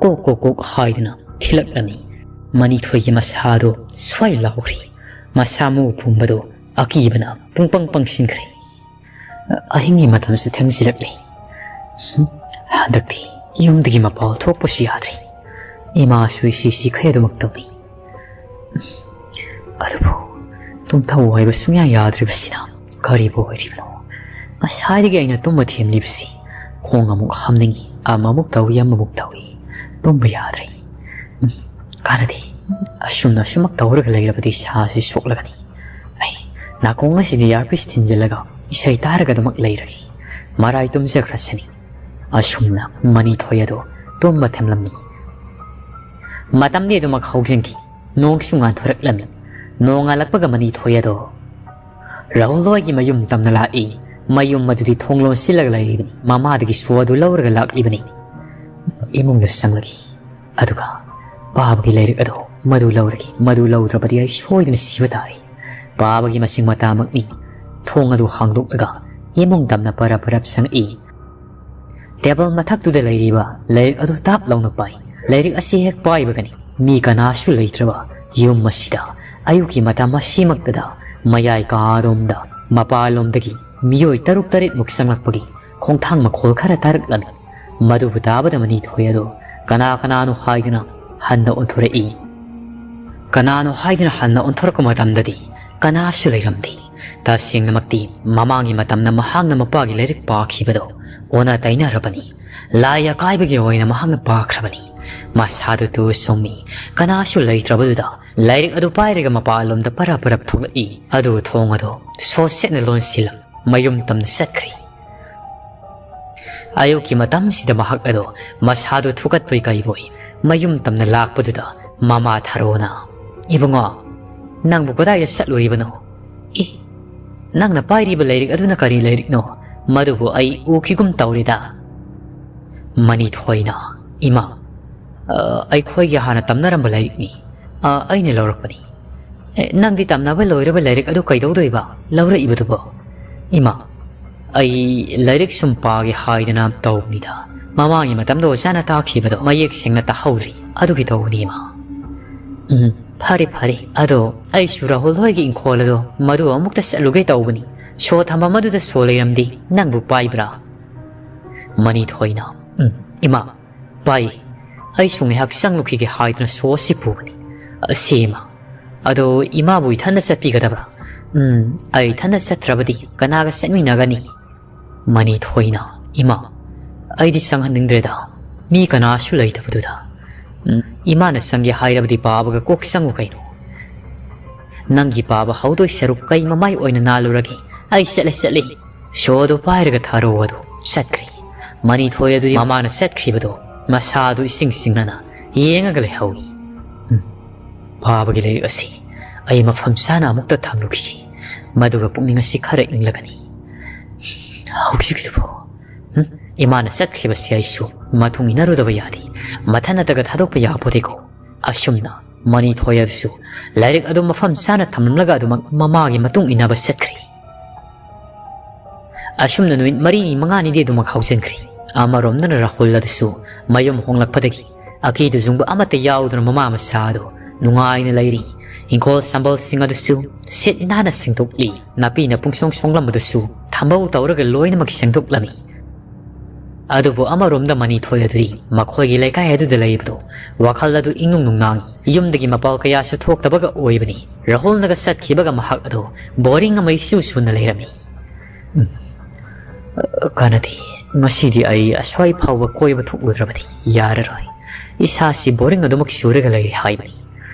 ꯀꯣꯛ ꯀꯣꯛ ꯀꯣꯛ ꯍꯥꯏꯗꯨꯅ ꯊꯤꯜꯂꯛꯂꯝꯃꯤ꯫ ꯃꯅꯤꯊꯣꯏꯒꯤ ꯃꯁꯥꯗꯨ ꯁ꯭ꯋꯥꯏ ꯂꯥꯎꯈ꯭ꯔꯤ꯫ ꯃꯁꯥ ꯃꯎ ꯄꯨꯝꯕꯗꯨ ꯑꯀꯤꯕꯅ ꯄꯨꯡꯄꯪ ꯄꯪꯁꯤꯟꯈ꯭ꯔꯦ꯫ ꯑꯍꯤꯡꯒꯤ ꯃꯇꯝꯁꯨ ꯊꯦꯡꯖꯤꯜꯂꯛꯂꯤ꯫ ꯍꯨꯝ, ꯍꯟꯗꯛꯇꯤ ꯌꯨꯝꯗꯒꯤ ꯃꯄꯥꯜ ꯊꯣꯛꯄꯁꯨ ꯌꯥꯗ꯭ꯔꯦ꯫ ꯏꯃꯥꯁꯨ ꯏꯁꯤ ꯁꯤꯈꯩ ꯑꯗꯨꯃꯛ ꯇꯨꯝꯃꯤ꯫ ꯑꯗꯨꯕꯨ ꯇꯨꯝꯊꯧ ꯍꯥꯏꯕ ꯁꯨꯡꯌꯥ ꯌꯥꯗ꯭ꯔꯤꯕꯁꯤꯅ ꯀꯔꯤꯕꯨ ꯑꯣꯏꯔꯤꯕꯅꯣ? ꯉꯁꯥꯏꯗꯒꯤ ꯑꯩꯅ ꯇꯨꯝꯕ ꯊꯦꯝꯂꯤꯕꯁꯤ꯫ ꯈꯣꯡ ꯑꯃꯨꯛ ꯍꯥꯝꯅꯤꯡꯏ, ꯑꯃꯃꯨꯛ ꯇꯧꯏ, ꯑꯃꯃꯨꯛ ꯇꯧꯏ꯫ ꯇꯨꯝꯕ ꯌꯥꯗ꯭ꯔꯦ꯫ ꯎꯝ, ꯀꯥꯟꯅꯗꯦ꯫ ꯑꯁꯨꯝꯅ ꯑꯁꯨꯃꯛ ꯇꯧꯔꯒ ꯂꯩꯔꯕꯗꯤ ꯏꯁꯥꯁꯤ ꯁꯣꯛꯂꯒꯅꯤ꯫ ꯑꯩ ꯅꯥꯀꯣꯡ ꯑꯁꯤꯗ ꯏꯌꯥꯔꯄꯤꯁ ꯊꯤꯟꯖꯤꯜꯂꯒ ꯏꯁꯩ ꯇꯥꯔꯒ ꯑꯗꯨꯃꯛ ꯂꯩꯔꯒꯦ꯫ ꯃꯔꯥꯏ ꯇꯨꯝꯖꯈ꯭ꯔꯁꯅꯤ꯫ ꯑꯁꯨꯝꯅ ꯃꯅꯤꯊꯣꯏ ꯑꯗꯨ ꯇꯨꯝꯕ ꯊꯦꯝꯂꯝꯃꯤ꯫ ꯃꯇꯝꯗꯤ ꯑꯗꯨꯃꯛ ꯍꯧꯖꯤꯟꯈꯤ꯫ ꯅꯣꯡꯁꯨ ꯉꯥꯟꯊꯣꯔꯛꯂꯝꯃꯤ꯫ ꯅꯣꯡ ꯉꯥꯜꯂꯛꯄꯒ ꯃꯅꯤꯊꯣꯏ ꯑꯗꯣ ꯔꯥꯍꯨꯜ ꯍꯣꯏꯒꯤ ꯃꯌꯨꯝ ꯇꯝꯅ ꯂꯥꯛꯏ꯫ ꯃꯌꯨꯝ ꯑꯗꯨꯗꯤ ꯊꯣꯡ ꯂꯣꯟꯁꯤꯜꯂꯒ ꯂꯩꯔꯤꯕꯅꯤ꯫ ꯃꯃꯥꯗꯒꯤ ꯁꯣ ꯑꯗꯨ ꯂꯧꯔꯒ ꯂꯥꯛꯂꯤꯕꯅꯤ꯫ ꯏꯃꯨꯡꯗ ꯆꯪꯂꯛꯏ꯫ ꯑꯗꯨꯒ ꯄꯥꯕꯒꯤ ꯂꯥꯏꯔꯤꯛ ꯑꯗꯨ ꯃꯗꯨ ꯂꯧꯔꯒꯦ꯫ ꯃꯗꯨ ꯂꯧꯗ꯭ꯔꯕꯗꯤ ꯑꯩ ꯁꯣꯏꯗꯅ ꯁꯤꯕ ꯇꯥꯔꯦ꯫ ꯄꯥꯕꯒꯤ ꯃꯁꯤꯡ ꯃꯇꯥꯃꯛꯅꯤ꯫ ꯊꯣꯡ ꯑꯗꯨ ꯍꯥꯡꯗꯣꯛꯂꯒ ꯏꯃꯨꯡ ꯇꯝꯅ ꯄꯔꯞ ꯄꯔꯞ ꯆꯪꯉꯛꯏ꯫ ꯇꯦꯕꯜ ꯃꯊꯛꯇꯨꯗ ꯂꯩꯔꯤꯕ ꯂꯥꯏꯔꯤꯛ ꯑꯗꯨ ꯇꯥꯞ ꯂꯥꯎꯅ ꯄꯥꯏ꯫ ꯂꯥꯏꯔꯤꯛ ꯑꯁꯤ ꯍꯦꯛ ꯄꯥꯏꯕꯒꯅꯤ ꯃꯤ ꯀꯅꯥꯁꯨ ꯂꯩꯇ꯭ꯔꯕ ꯌꯨꯝ ꯑꯁꯤꯗ ꯑꯌꯨꯛꯀꯤ ꯃꯇꯝ ꯑꯁꯤꯃꯛꯇꯗ ꯃꯌꯥꯏ ꯀꯥꯔꯣꯝꯗ ꯃꯄꯥꯟꯂꯣꯝꯗꯒꯤ ꯃꯤꯑꯣꯏ ꯇꯔꯨꯛ ꯇꯔꯦꯠꯃꯨꯛ ꯆꯪꯂꯛꯄꯒꯤ ꯈꯣꯡꯊꯥꯡ ꯃꯈꯣꯜ ꯈꯔ ꯇꯥꯔꯛꯂꯝꯃꯤ꯫ ꯃꯗꯨꯕꯨ ꯇꯥꯕꯗ ꯃꯅꯤꯊꯣꯏ ꯑꯗꯣ ꯀꯅꯥ ꯀꯅꯥꯅꯣ ꯍꯥꯏꯗꯨꯅ ꯍꯟꯅ ꯑꯣꯟꯊꯣꯔꯛꯏ꯫ ꯀꯅꯥꯅꯣ ꯍꯥꯏꯗꯨꯅ ꯍꯟꯅ ꯑꯣꯟꯊꯣꯔꯛꯄ ꯃꯇꯝꯗꯗꯤ ꯀꯅꯥꯁꯨ ꯂꯩꯔꯝꯗꯦ꯫ ꯇꯁꯦꯡꯅꯃꯛꯇꯤ ꯃꯃꯥꯡꯒꯤ ꯃꯇꯝꯗ ꯃꯍꯥꯛꯅ ꯃꯄꯥꯒꯤ ꯂꯥꯏꯔꯤꯛ ꯄꯥꯈꯤꯕꯗꯣ ꯑꯣꯟꯅ ꯇꯩꯅꯔꯕꯅꯤ꯫ ꯂꯥꯏ ꯑꯀꯥꯏꯕꯒꯤ ꯑꯣꯏꯅ ꯃꯍꯥꯛꯅ ꯄꯥꯈ꯭ꯔꯕꯅꯤ꯫ ꯃꯁꯥꯗꯨ ꯇꯨ ꯁꯣꯝꯃꯤ꯫ ꯀꯅꯥꯁꯨ ꯂꯩꯇ꯭ꯔꯕꯗꯨꯗ ꯂꯥꯏꯔꯤꯛ ꯑꯗꯨ ꯄꯥꯏꯔꯒ ꯃꯄꯥꯟꯂꯣꯝꯗ ꯄꯔꯞ ꯄꯔꯞ ꯊꯣꯛꯂꯛꯏ꯫ ꯑꯗꯨ ꯊꯣꯡ ꯑꯗꯨ ꯁꯣꯠ ꯁꯦꯠꯅ ꯂꯣꯟꯁꯤꯜꯂꯝ ꯃꯌꯨꯝ ꯇꯝꯅ ꯆꯠꯈ꯭ꯔꯦ꯫ ꯑꯌꯨꯛꯀꯤ ꯃꯇꯝꯁꯤꯗ ꯃꯍꯥꯛ ꯑꯗꯣ ꯃꯁꯥꯗꯨ ꯊꯨꯀꯠꯄꯣꯏ ꯀꯩꯕꯣꯏ ꯃꯌꯨꯝ ꯇꯝꯅ ꯂꯥꯛꯄꯗꯨꯗ ꯃꯃꯥ ꯊꯔꯣꯅ, "ꯏꯕꯨꯡꯉꯣ, ꯅꯪꯕꯨ ꯀꯗꯥꯏꯗ ꯆꯠꯂꯨꯔꯤꯕꯅꯣ? ꯑꯦ, ꯅꯪꯅ ꯄꯥꯏꯔꯤꯕ ꯂꯥꯏꯔꯤꯛ ꯑꯗꯨꯅ ꯀꯔꯤ ꯂꯥꯏꯔꯤꯛꯅꯣ? ꯃꯗꯨꯕꯨ ꯑꯩ ꯎꯈꯤꯒꯨꯝ ꯇꯧꯔꯦꯗ꯫" ꯃꯅꯤꯊꯣꯏꯅ, "ꯏꯃꯥ, ꯑ, ꯑꯩꯈꯣꯏꯒꯤ ꯍꯥꯟꯅ ꯇꯝꯅꯔꯝꯕ ꯂꯥꯏꯔꯤꯛꯅꯤ꯫ ꯑ, ꯑꯩꯅ ꯂꯧꯔꯛꯄꯅꯤ꯫" "ꯑꯦ, ꯅꯪꯗꯤ ꯇꯝꯅꯕ ꯂꯣꯏꯔꯕ ꯂꯥꯏꯔꯤꯛ ꯑꯗꯨ ꯀꯩꯗꯧꯗꯣꯏꯕ ꯂꯧꯔꯛꯏꯕꯗꯨꯕꯣ?" "ꯏꯃꯥ, ꯑꯩ ꯂꯥꯏꯔꯤꯛ ꯁꯨꯝ ꯄꯥꯒꯦ ꯍꯥꯏꯗꯅ ꯇꯧꯕꯅꯤꯗ꯫ ꯃꯃꯥꯡꯒꯤ ꯃꯇꯝꯗ ꯑꯣꯖꯥꯅ ꯇꯥꯛꯈꯤꯕꯗꯣ ꯃꯌꯦꯛ ꯁꯦꯡꯅ ꯇꯥꯍꯧꯗ꯭ꯔꯤ, ꯑꯗꯨꯒꯤ ꯇꯧꯕꯅꯤ, ꯏꯃꯥ꯫" "ꯎꯝ, ꯐꯔꯦ, ꯐꯔꯦ꯫ ꯑꯗꯣ ꯑꯩꯁꯨ ꯔꯥꯍꯨꯜ ꯍꯣꯏꯒꯤ ꯏꯪꯈꯣꯜ ꯑꯗꯣ ꯃꯗꯨ ꯑꯃꯨꯛꯇ ꯆꯠꯂꯨꯒꯦ ꯇꯧꯕꯅꯤ꯫ ꯁꯣ ꯊꯝꯐꯝ ꯑꯗꯨꯗ ꯁꯣ ꯂꯩꯔꯝꯗꯤ ꯅꯪꯕꯨ ꯄꯥꯏꯕ꯭ꯔꯥ?" ꯃꯅꯤꯊꯣꯏꯅ, "ꯎꯝ, ꯏꯃꯥ, ꯄꯥꯏ꯫ ꯑꯩꯁꯨ ꯉꯥꯏꯍꯥꯛ ꯆꯪꯂꯨꯈꯤꯒꯦ ꯍꯥꯏꯗꯨꯅ ꯁꯣ ꯑꯁꯤ ꯄꯨꯕꯅꯤ꯫" "ꯑꯁꯦ, ꯏꯃꯥ꯫ ꯑꯗꯣ ꯏꯃꯥꯕꯨ ꯏꯊꯟꯗ ꯆꯠꯄꯤꯒꯗꯕ꯭ꯔꯥ?" "ꯎꯝ, ꯑꯩ ꯏꯊꯟꯗ ꯆꯠꯇ꯭ꯔꯕꯗꯤ ꯀꯅꯥꯒ ꯆꯠꯃꯤꯟꯅꯒꯅꯤ?" ꯃꯅꯤꯊꯣꯏꯅ, "ꯏꯃꯥ, ꯑꯩꯗꯤ ꯆꯪꯍꯟꯅꯤꯡꯗ꯭ꯔꯦꯗ꯫ ꯃꯤ ꯀꯅꯥꯁꯨ ꯂꯩꯇꯕꯗꯨꯗ꯫ ꯎꯝ, ꯏꯃꯥꯅ ꯆꯪꯒꯦ ꯍꯥꯏꯔꯕꯗꯤ ꯄꯥꯕꯒ ꯀꯣꯛ ꯆꯪꯉꯨ ꯀꯩꯅꯣ꯫ ꯅꯪꯒꯤ ꯄꯥꯕ ꯍꯧꯗꯣꯏ ꯁꯔꯨꯛ ꯀꯩ ꯃꯃꯥꯏ ꯑꯣꯏꯅ ꯅꯥꯜꯂꯨꯔꯒꯦ꯫ ꯑꯩ ꯆꯠꯂꯦ, ꯆꯠꯂꯦ꯫" ꯁꯣꯗꯣ ꯄꯥꯏꯔꯒ ꯊꯥꯔꯣ ꯑꯗꯨ ꯆꯠꯈ꯭ꯔꯦ꯫ ꯃꯅꯤꯊꯣꯏ ꯑꯗꯨꯗꯤ ꯃꯃꯥꯅ ꯆꯠꯈ꯭ꯔꯤꯕꯗꯣ ꯃꯁꯥꯗꯨ ꯏꯁꯤꯡ ꯁꯤꯡꯅꯅ ꯌꯦꯡꯉꯒ ꯂꯩꯍꯧꯏ꯫ ꯎꯝ, ꯄꯥꯕꯒꯤ ꯂꯥꯏꯔꯤꯛ ꯑꯁꯤ ꯑꯩ ꯃꯐꯝ ꯆꯥꯅ ꯑꯃꯨꯛꯇ ꯊꯝꯂꯨꯈꯤꯒꯦ꯫ ꯃꯗꯨꯒ ꯄꯨꯛꯅꯤꯡ ꯑꯁꯤ ꯈꯔ ꯏꯪꯂꯒꯅꯤ꯫ ꯍꯧꯖꯤꯛꯀꯤꯗꯨꯕꯨ, ꯎꯝ, ꯏꯃꯥꯅ ꯆꯠꯈ꯭ꯔꯤꯕꯁꯤ ꯑꯩꯁꯨ ꯃꯇꯨꯡ ꯏꯟꯅꯔꯨꯗꯕ ꯌꯥꯗꯦ꯫ ꯃꯊꯟꯅꯇꯒ ꯊꯥꯗꯣꯛꯄ ꯌꯥꯄꯣꯠꯇꯦꯀꯣ꯫ ꯑꯁꯨꯝꯅ ꯃꯅꯤꯊꯣꯏ ꯑꯗꯨꯁꯨ ꯂꯥꯏꯔꯤꯛ ꯑꯗꯨ ꯃꯐꯝ ꯆꯥꯅ ꯊꯝꯂꯝꯂꯒ ꯑꯗꯨꯃꯛ ꯃꯃꯥꯒꯤ ꯃꯇꯨꯡ ꯏꯟꯅꯕ ꯆꯠꯈ꯭ꯔꯦ꯫ ꯑꯁꯨꯝꯅ ꯅꯨꯃꯤꯠ ꯃꯔꯤꯅꯤ ꯃꯉꯥꯅꯤꯗꯤ ꯑꯗꯨꯃꯛ ꯍꯧꯖꯤꯟꯈ꯭ꯔꯦ꯫ ꯑꯃꯔꯣꯝꯗꯅ ꯔꯥꯍꯨꯜ ꯑꯗꯨꯁꯨ ꯃꯌꯨꯝ ꯍꯣꯡꯂꯛꯄꯗꯒꯤ ꯑꯀꯤꯗꯨ ꯖꯨꯡꯕ ꯑꯃꯠꯇ ꯌꯥꯎꯗꯅ ꯃꯃꯥ ꯃꯆꯥ ꯑꯗꯨ ꯅꯨꯡꯉꯥꯏꯅ ꯂꯩꯔꯤ꯫ ꯏꯪꯈꯣꯜ ꯁꯝꯕꯜꯁꯤꯡ ꯑꯗꯨꯁꯨ ꯁꯤꯠ ꯅꯥꯟꯅ ꯁꯦꯡꯗꯣꯛꯂꯤ꯫ ꯅꯥꯄꯤꯅ ꯄꯨꯡꯁꯣꯡ ꯁꯣꯡꯂꯝꯕꯗꯨꯁꯨ ꯊꯝꯕꯧ ꯇꯧꯔꯒ ꯂꯣꯏꯅꯃꯛ ꯁꯦꯡꯗꯣꯛꯂꯝꯃꯤ꯫ ꯑꯗꯨꯕꯨ ꯑꯃꯔꯣꯝꯗ ꯃꯅꯤꯊꯣꯏ ꯑꯗꯨꯗꯤ ꯃꯈꯣꯏꯒꯤ ꯂꯩꯀꯥꯏ ꯑꯗꯨꯗ ꯂꯩꯕꯗꯨ ꯋꯥꯈꯜ ꯑꯗꯨ ꯏꯅꯨꯡ ꯅꯨꯡꯅꯥꯡꯏ꯫ ꯌꯨꯝꯗꯒꯤ ꯃꯄꯥꯜ ꯀꯌꯥꯁꯨ ꯊꯣꯛꯇꯕꯒ ꯑꯣꯏꯕꯅꯤ꯫ ꯔꯥꯍꯨꯜꯅꯒ ꯆꯠꯈꯤꯕꯒ ꯃꯍꯥꯛ ꯑꯗꯨ ꯕꯣꯔꯤꯡ ꯑꯃ ꯏꯆꯨ ꯆꯨꯅ ꯂꯩꯔꯝꯃꯤ꯫ ꯎꯝ꯫ "ꯀꯥꯟꯅꯗꯦ꯫ ꯉꯁꯤꯗꯤ ꯑꯩ ꯑꯁ꯭ꯋꯥꯏ ꯐꯥꯎꯕ ꯀꯣꯏꯕ ꯊꯣꯛꯂꯨꯗ꯭ꯔꯕꯗꯤ ꯌꯥꯔꯔꯣꯏ꯫ ꯏꯁꯥꯁꯤ ꯕꯣꯔꯤꯡ ꯑꯗꯨꯃꯛ ꯆꯨꯔꯒ ꯂꯩꯔꯦ ꯍꯥꯏꯕꯅꯤ꯫"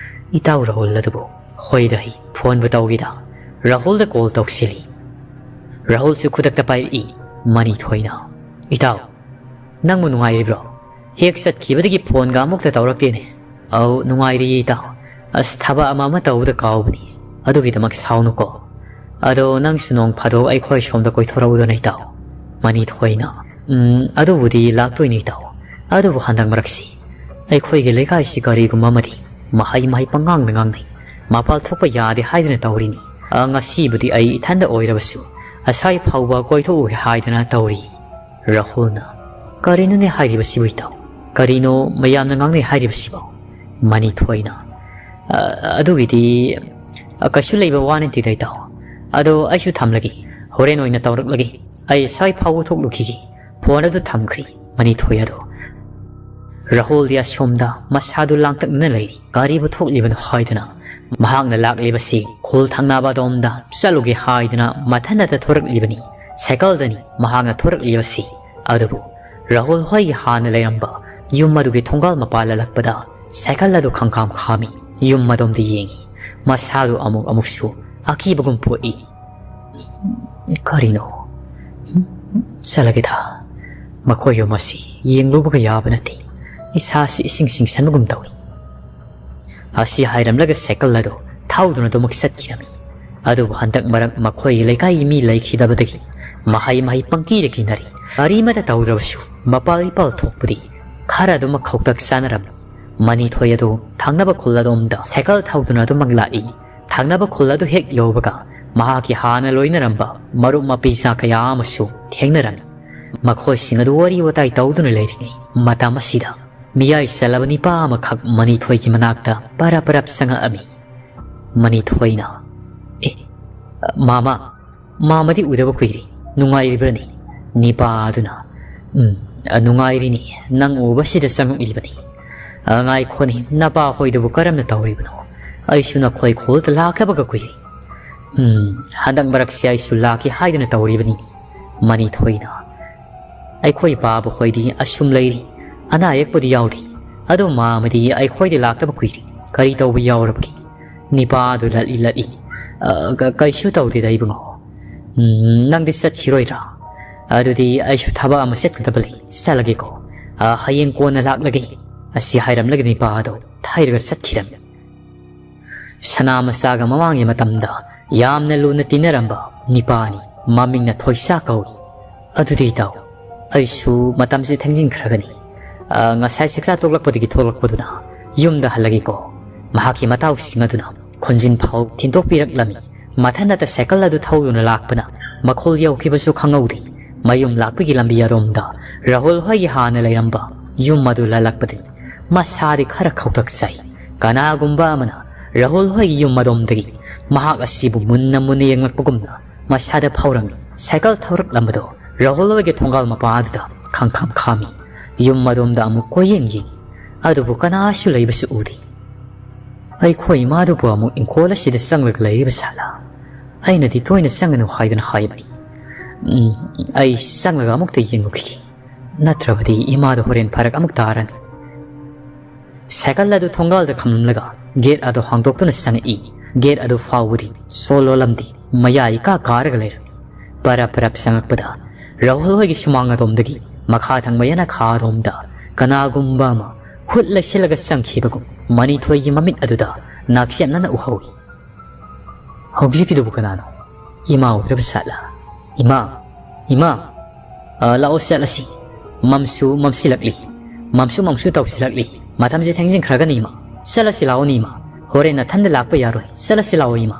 ꯏꯇꯥꯎ ꯔꯥꯍꯨꯜ ꯑꯗꯨꯕꯨ ꯍꯣꯏꯗ ꯍꯩ ꯐꯣꯟꯕꯨ ꯇꯧꯏꯗ꯫ ꯔꯥꯍꯨꯜꯗ ꯀꯣꯜ ꯇꯧꯁꯤꯜꯂꯤ꯫ ꯔꯥꯍꯨꯜꯁꯨ ꯈꯨꯗꯛꯇ ꯄꯥꯏꯔꯛꯏ꯫ ꯃꯅꯤꯊꯣꯏꯅ, "ꯏꯇꯥꯎ, ꯅꯪꯕꯨ ꯅꯨꯡꯉꯥꯏꯔꯤꯕ꯭ꯔꯣ? ꯍꯦꯛ ꯆꯠꯈꯤꯕꯗꯒꯤ ꯐꯣꯟꯒ ꯑꯃꯨꯛꯇ ꯇꯧꯔꯛꯇꯦꯅꯦ꯫ ꯑꯧ, ꯅꯨꯡꯉꯥꯏꯔꯤꯌꯦ ꯏꯇꯥꯎ꯫ ꯑꯁ, ꯊꯕꯛ ꯑꯃ ꯑꯃ ꯇꯧꯕꯗ ꯀꯥꯎꯕꯅꯤ꯫ ꯑꯗꯨꯒꯤꯗꯃꯛ ꯁꯥꯎꯅꯨꯀꯣ꯫ ꯑꯗꯣ ꯅꯪꯁꯨ ꯅꯣꯡ ꯐꯥꯗꯣꯛ ꯑꯩꯈꯣꯏ ꯁꯣꯝꯗ ꯀꯣꯏꯊꯣꯔꯛꯎꯗꯅ ꯏꯇꯥꯎ꯫ ꯃꯅꯤꯊꯣꯏꯅ, "ꯎꯝ, ꯑꯗꯨꯕꯨꯗꯤ ꯂꯥꯛꯇꯣꯏꯅꯤ ꯏꯇꯥꯎ꯫ ꯑꯗꯨꯕꯨ ꯍꯟꯗꯛ ꯃꯔꯛꯁꯤ ꯑꯩꯈꯣꯏꯒꯤ ꯂꯩꯀꯥꯏꯁꯤ ꯀꯔꯤꯒꯨꯝꯕ ꯑꯃꯗꯤ ꯃꯍꯩ ꯃꯍꯩ ꯄꯪꯉꯥꯡꯗ ꯉꯥꯡꯅꯩ꯫ ꯃꯄꯥꯜ ꯊꯣꯛꯄ ꯌꯥꯗꯦ ꯍꯥꯏꯗꯨꯅ ꯇꯧꯔꯤꯅꯤ꯫ ꯑ, ꯉꯁꯤꯕꯨꯗꯤ ꯑꯩ ꯏꯊꯟꯗ ꯑꯣꯏꯔꯕꯁꯨ ꯑꯁ꯭ꯋꯥꯏ ꯐꯥꯎꯕ ꯀꯣꯏꯊꯣꯛꯎꯒꯦ ꯍꯥꯏꯗꯅ ꯇꯧꯔꯤ꯫" ꯔꯥꯍꯨꯜꯅ, "ꯀꯔꯤꯅꯣꯅꯦ ꯍꯥꯏꯔꯤꯕꯁꯤꯕꯨ ꯏꯇꯥꯎ? ꯀꯔꯤꯅꯣ ꯃꯌꯥꯝꯅ ꯉꯥꯡꯅꯩ ꯍꯥꯏꯔꯤꯕꯁꯤꯕꯣ?" ꯃꯅꯤꯊꯣꯏꯅ, "ꯑ, ꯑꯗꯨꯒꯤꯗꯤ, ꯑ, ꯀꯩꯁꯨ ꯂꯩꯕ ꯋꯥ ꯅꯠꯇꯦꯗ ꯏꯇꯥꯎ꯫ ꯑꯗꯣ ꯑꯩꯁꯨ ꯊꯝꯂꯒꯦ꯫ ꯍꯣꯔꯦꯟ ꯑꯣꯏꯅ ꯇꯧꯔꯛꯂꯒꯦ꯫ ꯑꯩ ꯁ꯭ꯋꯥꯏ ꯐꯥꯎꯕ ꯊꯣꯛꯂꯨꯈꯤꯒꯦ꯫" ꯐꯣꯟ ꯑꯗꯨ ꯊꯝꯈ꯭ꯔꯤ ꯃꯅꯤꯊꯣꯏ ꯑꯗꯣ꯫ ꯔꯥꯍꯨꯜꯗꯤ ꯑꯁꯣꯝꯗ ꯃꯁꯥꯗꯨ ꯂꯥꯡꯇꯛꯅꯅ ꯂꯩꯔꯤ꯫ ꯀꯔꯤꯕꯨ ꯊꯣꯛꯂꯤꯕꯅꯣ ꯍꯥꯏꯗꯨꯅ ꯃꯍꯥꯛꯅ ꯂꯥꯛꯂꯤꯕꯁꯤ ꯈꯨꯜ ꯊꯪꯅꯕ ꯑꯗꯣꯝꯗ ꯆꯠꯂꯨꯒꯦ ꯍꯥꯏꯗꯨꯅ ꯃꯊꯟꯇ ꯊꯣꯔꯛꯂꯤꯕꯅꯤ꯫ ꯁꯥꯏꯀꯜꯗꯅꯤ ꯃꯍꯥꯛꯅ ꯊꯣꯔꯛꯂꯤꯕꯁꯤ꯫ ꯑꯗꯨꯕꯨ ꯔꯥꯍꯨꯜ ꯍꯣꯏꯒꯤ ꯍꯥꯟꯅ ꯂꯩꯔꯝꯕ ꯌꯨꯝ ꯑꯗꯨꯒꯤ ꯊꯣꯡꯒꯥꯜ ꯃꯄꯥ ꯂꯥꯜꯂꯛꯄꯗ ꯁꯥꯏꯀꯜ ꯑꯗꯨ ꯈꯪꯈꯥꯝ ꯈꯥꯝꯃꯤ꯫ ꯌꯨꯝ ꯑꯗꯣꯝꯗ ꯌꯦꯡꯉꯤ꯫ ꯃꯁꯥꯗꯨ ꯑꯃꯨꯛ ꯑꯃꯨꯛꯁꯨ ꯑꯀꯤꯕꯒꯨꯝ ꯄꯣꯛꯏ꯫ "ꯀꯔꯤꯅꯣ? ꯆꯠꯂꯒꯦꯗ꯫ ꯃꯈꯣꯏ ꯌꯨꯝ ꯑꯁꯤ ꯌꯦꯡꯂꯨꯕꯒ ꯌꯥꯕ ꯅꯠꯇꯦ꯫ ꯏꯁꯥꯁꯤ ꯏꯁꯤꯡ ꯁꯤꯡꯁꯟꯕꯒꯨꯝ ꯇꯧꯏ꯫" ꯑꯁꯤ ꯍꯥꯏꯔꯝꯂꯒ ꯁꯥꯏꯀꯜ ꯑꯗꯨ ꯊꯧꯗꯨꯅ ꯑꯗꯨꯃꯛ ꯆꯠꯈꯤꯔꯝꯃꯤ꯫ ꯑꯗꯨꯕꯨ ꯍꯟꯗꯛ ꯃꯔꯛ ꯃꯈꯣꯏꯒꯤ ꯂꯩꯀꯥꯏꯒꯤ ꯃꯤ ꯂꯩꯈꯤꯗꯕꯗꯒꯤ ꯃꯍꯩ ꯃꯍꯩ ꯄꯪꯀꯤꯗ ꯀꯤꯅꯔꯤ꯫ ꯀꯔꯤꯃꯠꯇ ꯇꯧꯗ꯭ꯔꯕꯁꯨ ꯃꯄꯥꯜ ꯏꯄꯥꯜ ꯊꯣꯛꯄꯗꯤ ꯈꯔ ꯑꯗꯨꯃꯛ ꯈꯧꯇꯛ ꯆꯥꯅꯔꯝꯃꯤ꯫ ꯃꯅꯤꯊꯣꯏ ꯑꯗꯨ ꯊꯪꯅꯕ ꯈꯨꯜ ꯑꯗꯣꯝꯗ ꯁꯥꯏꯀꯜ ꯊꯧꯗꯨꯅ ꯑꯗꯨꯃꯛ ꯂꯥꯛꯏ꯫ ꯊꯪꯅꯕ ꯈꯨꯜ ꯑꯗꯨ ꯍꯦꯛ ꯌꯧꯕꯒ ꯃꯍꯥꯛꯀꯤ ꯍꯥꯟꯅ ꯂꯣꯏꯅꯔꯝꯕ ꯃꯔꯨꯞ ꯃꯄꯤꯖꯥ ꯀꯌꯥ ꯑꯃꯁꯨ ꯊꯦꯡꯅꯔꯝꯃꯤ꯫ ꯃꯈꯣꯏꯁꯤꯡ ꯑꯗꯨ ꯋꯥꯔꯤ ꯋꯥꯇꯥꯏ ꯇꯧꯗꯨꯅ ꯂꯩꯔꯤꯉꯩ ꯃꯇꯝ ꯑꯁꯤꯗ ꯃꯤꯌꯥꯏ ꯆꯜꯂꯕ ꯅꯤꯄꯥ ꯑꯃꯈꯛ ꯃꯅꯤꯊꯣꯏꯒꯤ ꯃꯅꯥꯛꯇ ꯄꯔꯞ ꯄꯔꯞ ꯆꯪꯉꯛꯑꯝꯃꯤ꯫ ꯃꯅꯤꯊꯣꯏꯅ, "ꯑꯦ, ꯃꯥꯃ, ꯃꯥꯃꯗꯤ ꯎꯗꯕ ꯀꯨꯏꯔꯦ, ꯅꯨꯡꯉꯥꯏꯔꯤꯕ꯭ꯔꯅꯦ?" ꯅꯤꯄꯥ ꯑꯗꯨꯅ, "ꯎꯝ, ꯅꯨꯡꯉꯥꯏꯔꯤꯅꯤ, ꯅꯪ ꯎꯕꯁꯤꯗ ꯆꯪꯉꯛꯂꯤꯕꯅꯤ꯫ ꯑ, ꯉꯥꯏꯈꯣꯅꯦ, ꯅꯄꯥ ꯍꯣꯏꯗꯨꯕꯨ ꯀꯔꯝꯅ ꯇꯧꯔꯤꯕꯅꯣ? ꯑꯩꯁꯨ ꯅꯈꯣꯏ ꯈꯨꯜꯗ ꯂꯥꯛꯇꯕꯒ ꯀꯨꯏꯔꯦ꯫ ꯎꯝ, ꯍꯟꯗꯛ ꯃꯔꯛꯁꯤ ꯑꯩꯁꯨ ꯂꯥꯛꯀꯦ ꯍꯥꯏꯗꯅ ꯇꯧꯔꯤꯕꯅꯤ꯫" ꯃꯅꯤꯊꯣꯏꯅ, "ꯑꯩꯈꯣꯏ ꯄꯥꯕ ꯍꯣꯏꯗꯤ ꯑꯁꯨꯝ ꯂꯩꯔꯤ, ꯑꯅꯥ ꯑꯌꯦꯛꯄꯨꯗꯤ ꯌꯥꯎꯗꯦ꯫ ꯑꯗꯣ ꯃꯥꯃꯗꯤ ꯑꯩꯈꯣꯏꯗ ꯂꯥꯛꯇꯕ ꯀꯨꯏꯔꯦ, ꯀꯔꯤ ꯇꯧꯕ ꯌꯥꯎꯔꯕꯒꯦ?" ꯅꯤꯄꯥ ꯑꯗꯨ ꯂꯠꯂꯤ ꯂꯠꯂꯤ, "ꯑ, ꯀ-, ꯀꯩꯁꯨ ꯇꯧꯗꯦꯗ ꯏꯕꯨꯡꯉꯣ꯫ ꯎꯝ, ꯅꯪꯗꯤ ꯆꯠꯈꯤꯔꯣꯏꯗ꯭ꯔꯥ? ꯑꯗꯨꯗꯤ ꯑꯩꯁꯨ ꯊꯕꯛ ꯑꯃ ꯆꯠꯀꯗꯕ ꯂꯩ, ꯆꯠꯂꯒꯦꯀꯣ꯫" "ꯑ, ꯍꯌꯦꯡ ꯀꯣꯟꯅ ꯂꯥꯛꯂꯒꯦ" ꯑꯁꯤ ꯍꯥꯏꯔꯝꯂꯒ ꯅꯤꯄꯥ ꯑꯗꯣ ꯊꯩꯔꯒ ꯆꯠꯈꯤꯔꯝꯃꯤ꯫ ꯁꯅꯥ ꯃꯆꯥꯒ ꯃꯃꯥꯡꯒꯤ ꯃꯇꯝꯗ ꯌꯥꯝꯅ ꯂꯨꯅ ꯇꯤꯟꯅꯔꯝꯕ ꯅꯤꯄꯥꯅꯤ꯫ ꯃꯃꯤꯡꯅ ꯊꯣꯏꯁꯥ ꯀꯧꯏ꯫ "ꯑꯗꯨꯗꯤ ꯏꯇꯥꯎ, ꯑꯩꯁꯨ ꯃꯇꯝꯁꯦ ꯊꯦꯡꯖꯤꯟꯈ꯭ꯔꯒꯅꯤ꯫ ꯑ, ꯉꯁꯥꯏ ꯆꯥꯛꯆꯥ ꯇꯣꯛꯂꯛꯄꯗꯒꯤ ꯊꯣꯛꯂꯛꯄꯗꯨꯅ ꯌꯨꯝꯗ ꯍꯜꯂꯒꯦꯀꯣ꯫" ꯃꯍꯥꯛꯀꯤ ꯃꯇꯥꯎꯁꯤꯡ ꯑꯗꯨꯅ ꯈꯣꯟꯖꯤꯟ ꯐꯥꯎ ꯊꯤꯟꯗꯣꯛꯄꯤꯔꯛꯂꯝꯃꯤ꯫ ꯃꯊꯟꯇ ꯁꯥꯏꯀꯜ ꯑꯗꯨ ꯊꯧꯗꯨꯅ ꯂꯥꯛꯄꯅ ꯃꯈꯣꯜ ꯌꯧꯈꯤꯕꯁꯨ ꯈꯪꯍꯧꯗꯦ꯫ ꯃꯌꯨꯝ ꯂꯥꯛꯄꯒꯤ ꯂꯝꯕꯤ ꯑꯔꯣꯝꯗ ꯔꯥꯍꯨꯜ ꯍꯣꯏꯒꯤ ꯍꯥꯟꯅ ꯂꯩꯔꯝꯕ ꯌꯨꯝ ꯑꯗꯨ ꯂꯥꯜꯂꯛꯄꯗꯅꯤ ꯃꯁꯥꯗꯤ ꯈꯔ ꯈꯧꯇꯛ ꯆꯥꯏ꯫ ꯀꯅꯥꯒꯨꯝꯕ ꯑꯃꯅ ꯔꯥꯍꯨꯜ ꯍꯣꯏꯒꯤ ꯌꯨꯝ ꯑꯗꯣꯝꯗꯒꯤ ꯃꯍꯥꯛ ꯑꯁꯤꯕꯨ ꯃꯨꯟꯅ ꯃꯨꯟꯅ ꯌꯦꯡꯂꯛꯄꯒꯨꯝꯅ ꯃꯁꯥꯗ ꯐꯥꯎꯔꯝꯃꯤ꯫ ꯁꯥꯏꯀꯜ ꯊꯧꯔꯛꯂꯝꯕꯗꯣ ꯔꯥꯍꯨꯜ ꯍꯣꯏꯒꯤ ꯊꯣꯡꯒꯥꯜ ꯃꯄꯥ ꯑꯗꯨꯗ ꯈꯪꯈꯝ ꯈꯥꯝꯃꯤ꯫ ꯌꯨꯝ ꯑꯗꯣꯝꯗ ꯑꯃꯨꯛ ꯀꯣꯏꯌꯦꯡ ꯌꯦꯡꯉꯤ, ꯑꯗꯨꯕꯨ ꯀꯅꯥꯁꯨ ꯂꯩꯕꯁꯨ ꯎꯗꯦ꯫ "ꯑꯩꯈꯣꯏ ꯏꯃꯥꯗꯨꯕꯨ ꯑꯃꯨꯛ ꯏꯪꯈꯣꯜ ꯑꯁꯤꯗ ꯆꯪꯂꯒ ꯂꯩꯔꯤꯕ ꯁꯥꯂꯥ? ꯑꯩꯅꯗꯤ ꯇꯣꯏꯅ ꯆꯪꯒꯅꯨ ꯍꯥꯏꯗꯨꯅ ꯍꯥꯏꯕꯅꯤ꯫ ꯎꯝ, ꯑꯩ ꯆꯪꯂꯒ ꯑꯃꯨꯛꯇ ꯌꯦꯡꯉꯨꯈꯤꯒꯦ, ꯅꯠꯇ꯭ꯔꯕꯗꯤ ꯏꯃꯥꯗꯣ ꯍꯣꯔꯦꯟ ꯐꯔꯛ ꯑꯃꯨꯛ ꯇꯥꯔꯅꯤ꯫" ꯁꯥꯏꯀꯜ ꯑꯗꯨ ꯊꯣꯡꯒꯥꯜꯗ ꯈꯝꯂꯝꯂꯒ ꯒꯦꯠ ꯑꯗꯨ ꯍꯥꯡꯗꯣꯛꯇꯨꯅ ꯆꯪꯉꯛꯏ꯫ ꯒꯦꯠ ꯑꯗꯨ ꯐꯥꯎꯕꯗꯤ ꯁꯣ ꯂꯣꯜꯂꯝꯗꯦ, ꯃꯌꯥ ꯏꯀꯥ ꯀꯥꯔꯒ ꯂꯩꯔꯝꯃꯤ꯫ ꯄꯔꯞ ꯄꯔꯞ ꯆꯪꯉꯛꯄꯗ ꯔꯥꯍꯨꯜ ꯍꯣꯏꯒꯤ ꯁꯨꯃꯥꯡ ꯑꯗꯣꯝꯗꯒꯤ ꯃꯈꯥ ꯊꯪꯕ ꯌꯦꯅꯈꯥꯔꯣꯝꯗ ꯀꯅꯥꯒꯨꯝꯕ ꯑꯃ ꯍꯨꯠ ꯂꯩꯁꯤꯜꯂꯒ ꯆꯪꯈꯤꯕꯒꯨꯝ ꯃꯅꯤꯊꯣꯏꯒꯤ ꯃꯃꯤꯠ ꯑꯗꯨꯗ ꯅꯥꯛꯆꯦꯠꯅꯅ ꯎꯍꯧꯏ꯫ "ꯍꯧꯖꯤꯛꯀꯤꯗꯨꯕꯨ ꯀꯅꯥꯅꯣ? ꯏꯃꯥ ꯑꯣꯏꯔꯕ ꯁꯥꯠꯂ? ꯏꯃꯥ! ꯏꯃꯥ! ꯑ, ꯂꯥꯛꯑꯣ, ꯆꯠꯂꯁꯤ꯫ ꯃꯝꯁꯨ ꯃꯝꯁꯤꯜꯂꯛꯂꯤ꯫ ꯃꯝꯁꯨ ꯃꯝꯁꯨ ꯇꯧꯁꯤꯜꯂꯛꯂꯤ꯫ ꯃꯇꯝꯁꯦ ꯊꯦꯡꯖꯤꯟꯈ꯭ꯔꯒꯅꯤ, ꯏꯃꯥ꯫ ꯆꯠꯂꯁꯤ ꯂꯥꯛꯑꯣꯅꯦ, ꯏꯃꯥ꯫ ꯍꯣꯔꯦꯟ ꯅꯊꯟꯗ ꯂꯥꯛꯄ ꯌꯥꯔꯣꯏ꯫ ꯆꯠꯂꯁꯤ ꯂꯥꯛꯑꯣ, ꯏꯃꯥ꯫"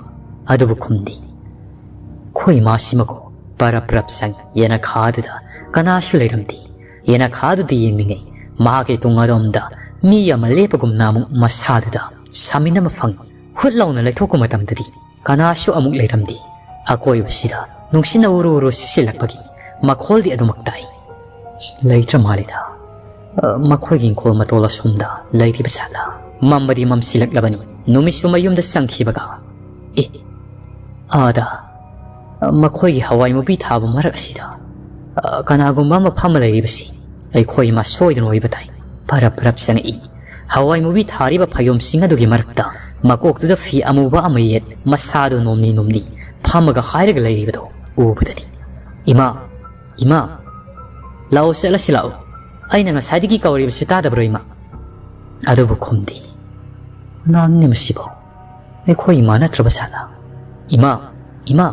ꯑꯗꯨꯕꯨ ꯈꯨꯝꯗꯦ꯫ ꯑꯩꯈꯣꯏ ꯏꯃꯥꯁꯤꯃꯀꯣ ꯄꯔꯞ ꯄꯔꯞ ꯆꯪꯉꯤ꯫ ꯌꯦꯅꯈꯥꯗꯨꯗ ꯀꯅꯥꯁꯨ ꯂꯩꯔꯝꯗꯦ꯫ ꯌꯦꯅꯈꯥꯗꯨꯗ ꯌꯦꯡꯂꯤꯉꯩ ꯃꯍꯥꯛꯀꯤ ꯇꯨꯡ ꯑꯗꯣꯝꯗ ꯃꯤ ꯑꯃ ꯂꯦꯞꯄꯒꯨꯝꯅ ꯑꯃꯨꯛ ꯃꯁꯥꯗꯨꯗ ꯁꯥꯃꯤꯟ ꯑꯃ ꯐꯪꯉꯤ꯫ ꯍꯨꯠ ꯂꯥꯎꯅ ꯂꯩꯊꯣꯛꯄ ꯃꯇꯝꯗꯗꯤ ꯀꯅꯥꯁꯨ ꯑꯃꯨꯛ ꯂꯩꯔꯝꯗꯦ꯫ ꯑꯀꯣꯏꯕꯁꯤꯗ ꯅꯨꯡꯁꯤꯠꯅ ꯎꯔꯨ ꯎꯔꯨ ꯁꯤꯠꯆꯤꯜꯂꯛꯄꯒꯤ ꯃꯈꯣꯜꯗꯤ ꯑꯗꯨꯃꯛ ꯇꯥꯏ꯫ "ꯂꯩꯇ꯭ꯔ ꯃꯥꯜꯂꯦꯗ꯫ ꯑ, ꯃꯈꯣꯏꯒꯤ ꯏꯪꯈꯣꯜ ꯃꯇꯣꯜ ꯑꯁꯣꯝꯗ ꯂꯩꯔꯤꯕ ꯁꯥꯠꯂ?" ꯃꯝꯕꯗꯤ ꯃꯝꯁꯤꯜꯂꯛꯂꯕꯅꯤ꯫ ꯅꯨꯃꯤꯠꯁꯨ ꯃꯌꯨꯝꯗ ꯆꯪꯈꯤꯕꯒ, "ꯑꯦ, ꯑꯥꯗ, ꯑ, ꯃꯈꯣꯏꯒꯤ ꯍꯋꯥꯏ ꯃꯨꯕꯤ ꯊꯥꯕ ꯃꯔꯛ ꯑꯁꯤꯗ, ꯑ, ꯀꯅꯥꯒꯨꯝꯕ ꯑꯃ ꯐꯝꯃ ꯂꯩꯔꯤꯕꯁꯤ ꯑꯩꯈꯣꯏ ꯏꯃꯥ ꯁꯣꯏꯗꯅ ꯑꯣꯏꯕ ꯇꯥꯏ꯫" ꯄꯔꯞ ꯄꯔꯞ ꯆꯪꯉꯛꯏ꯫ ꯍꯋꯥꯏ ꯃꯨꯕꯤ ꯊꯥꯔꯤꯕ ꯐꯩꯗꯣꯝꯁꯤꯡ ꯑꯗꯨꯒꯤ ꯃꯔꯛꯇ ꯃꯀꯣꯛꯇꯨꯗ ꯐꯤ ꯑꯃꯨꯕ ꯑꯃ ꯌꯦꯠ, ꯃꯁꯥꯗꯨ ꯅꯣꯝꯂꯤ ꯅꯣꯝꯂꯤ ꯐꯝꯃꯒ ꯍꯥꯏꯔꯒ ꯂꯩꯔꯤꯕꯗꯣ ꯎꯕꯗꯅꯤ꯫ "ꯏꯃꯥ, ꯏꯃꯥ, ꯂꯥꯛꯑꯣ, ꯆꯠꯂꯁꯤ ꯂꯥꯛꯑꯣ꯫ "ꯑꯩꯅ ꯉꯁꯥꯏꯗꯒꯤ ꯀꯧꯔꯤꯕꯁꯤ ꯇꯥꯗꯕ꯭ꯔꯣ, ꯏꯃꯥ?" ꯑꯗꯨꯕꯨ ꯈꯨꯝꯗꯦ꯫ "ꯅꯥꯟꯅꯤ ꯃꯁꯤꯕꯨ꯫ ꯑꯩꯈꯣꯏ ꯏꯃꯥ ꯅꯠꯇ꯭ꯔꯕ ꯁꯥꯂꯥ? ꯏꯃꯥ, ꯏꯃꯥ!"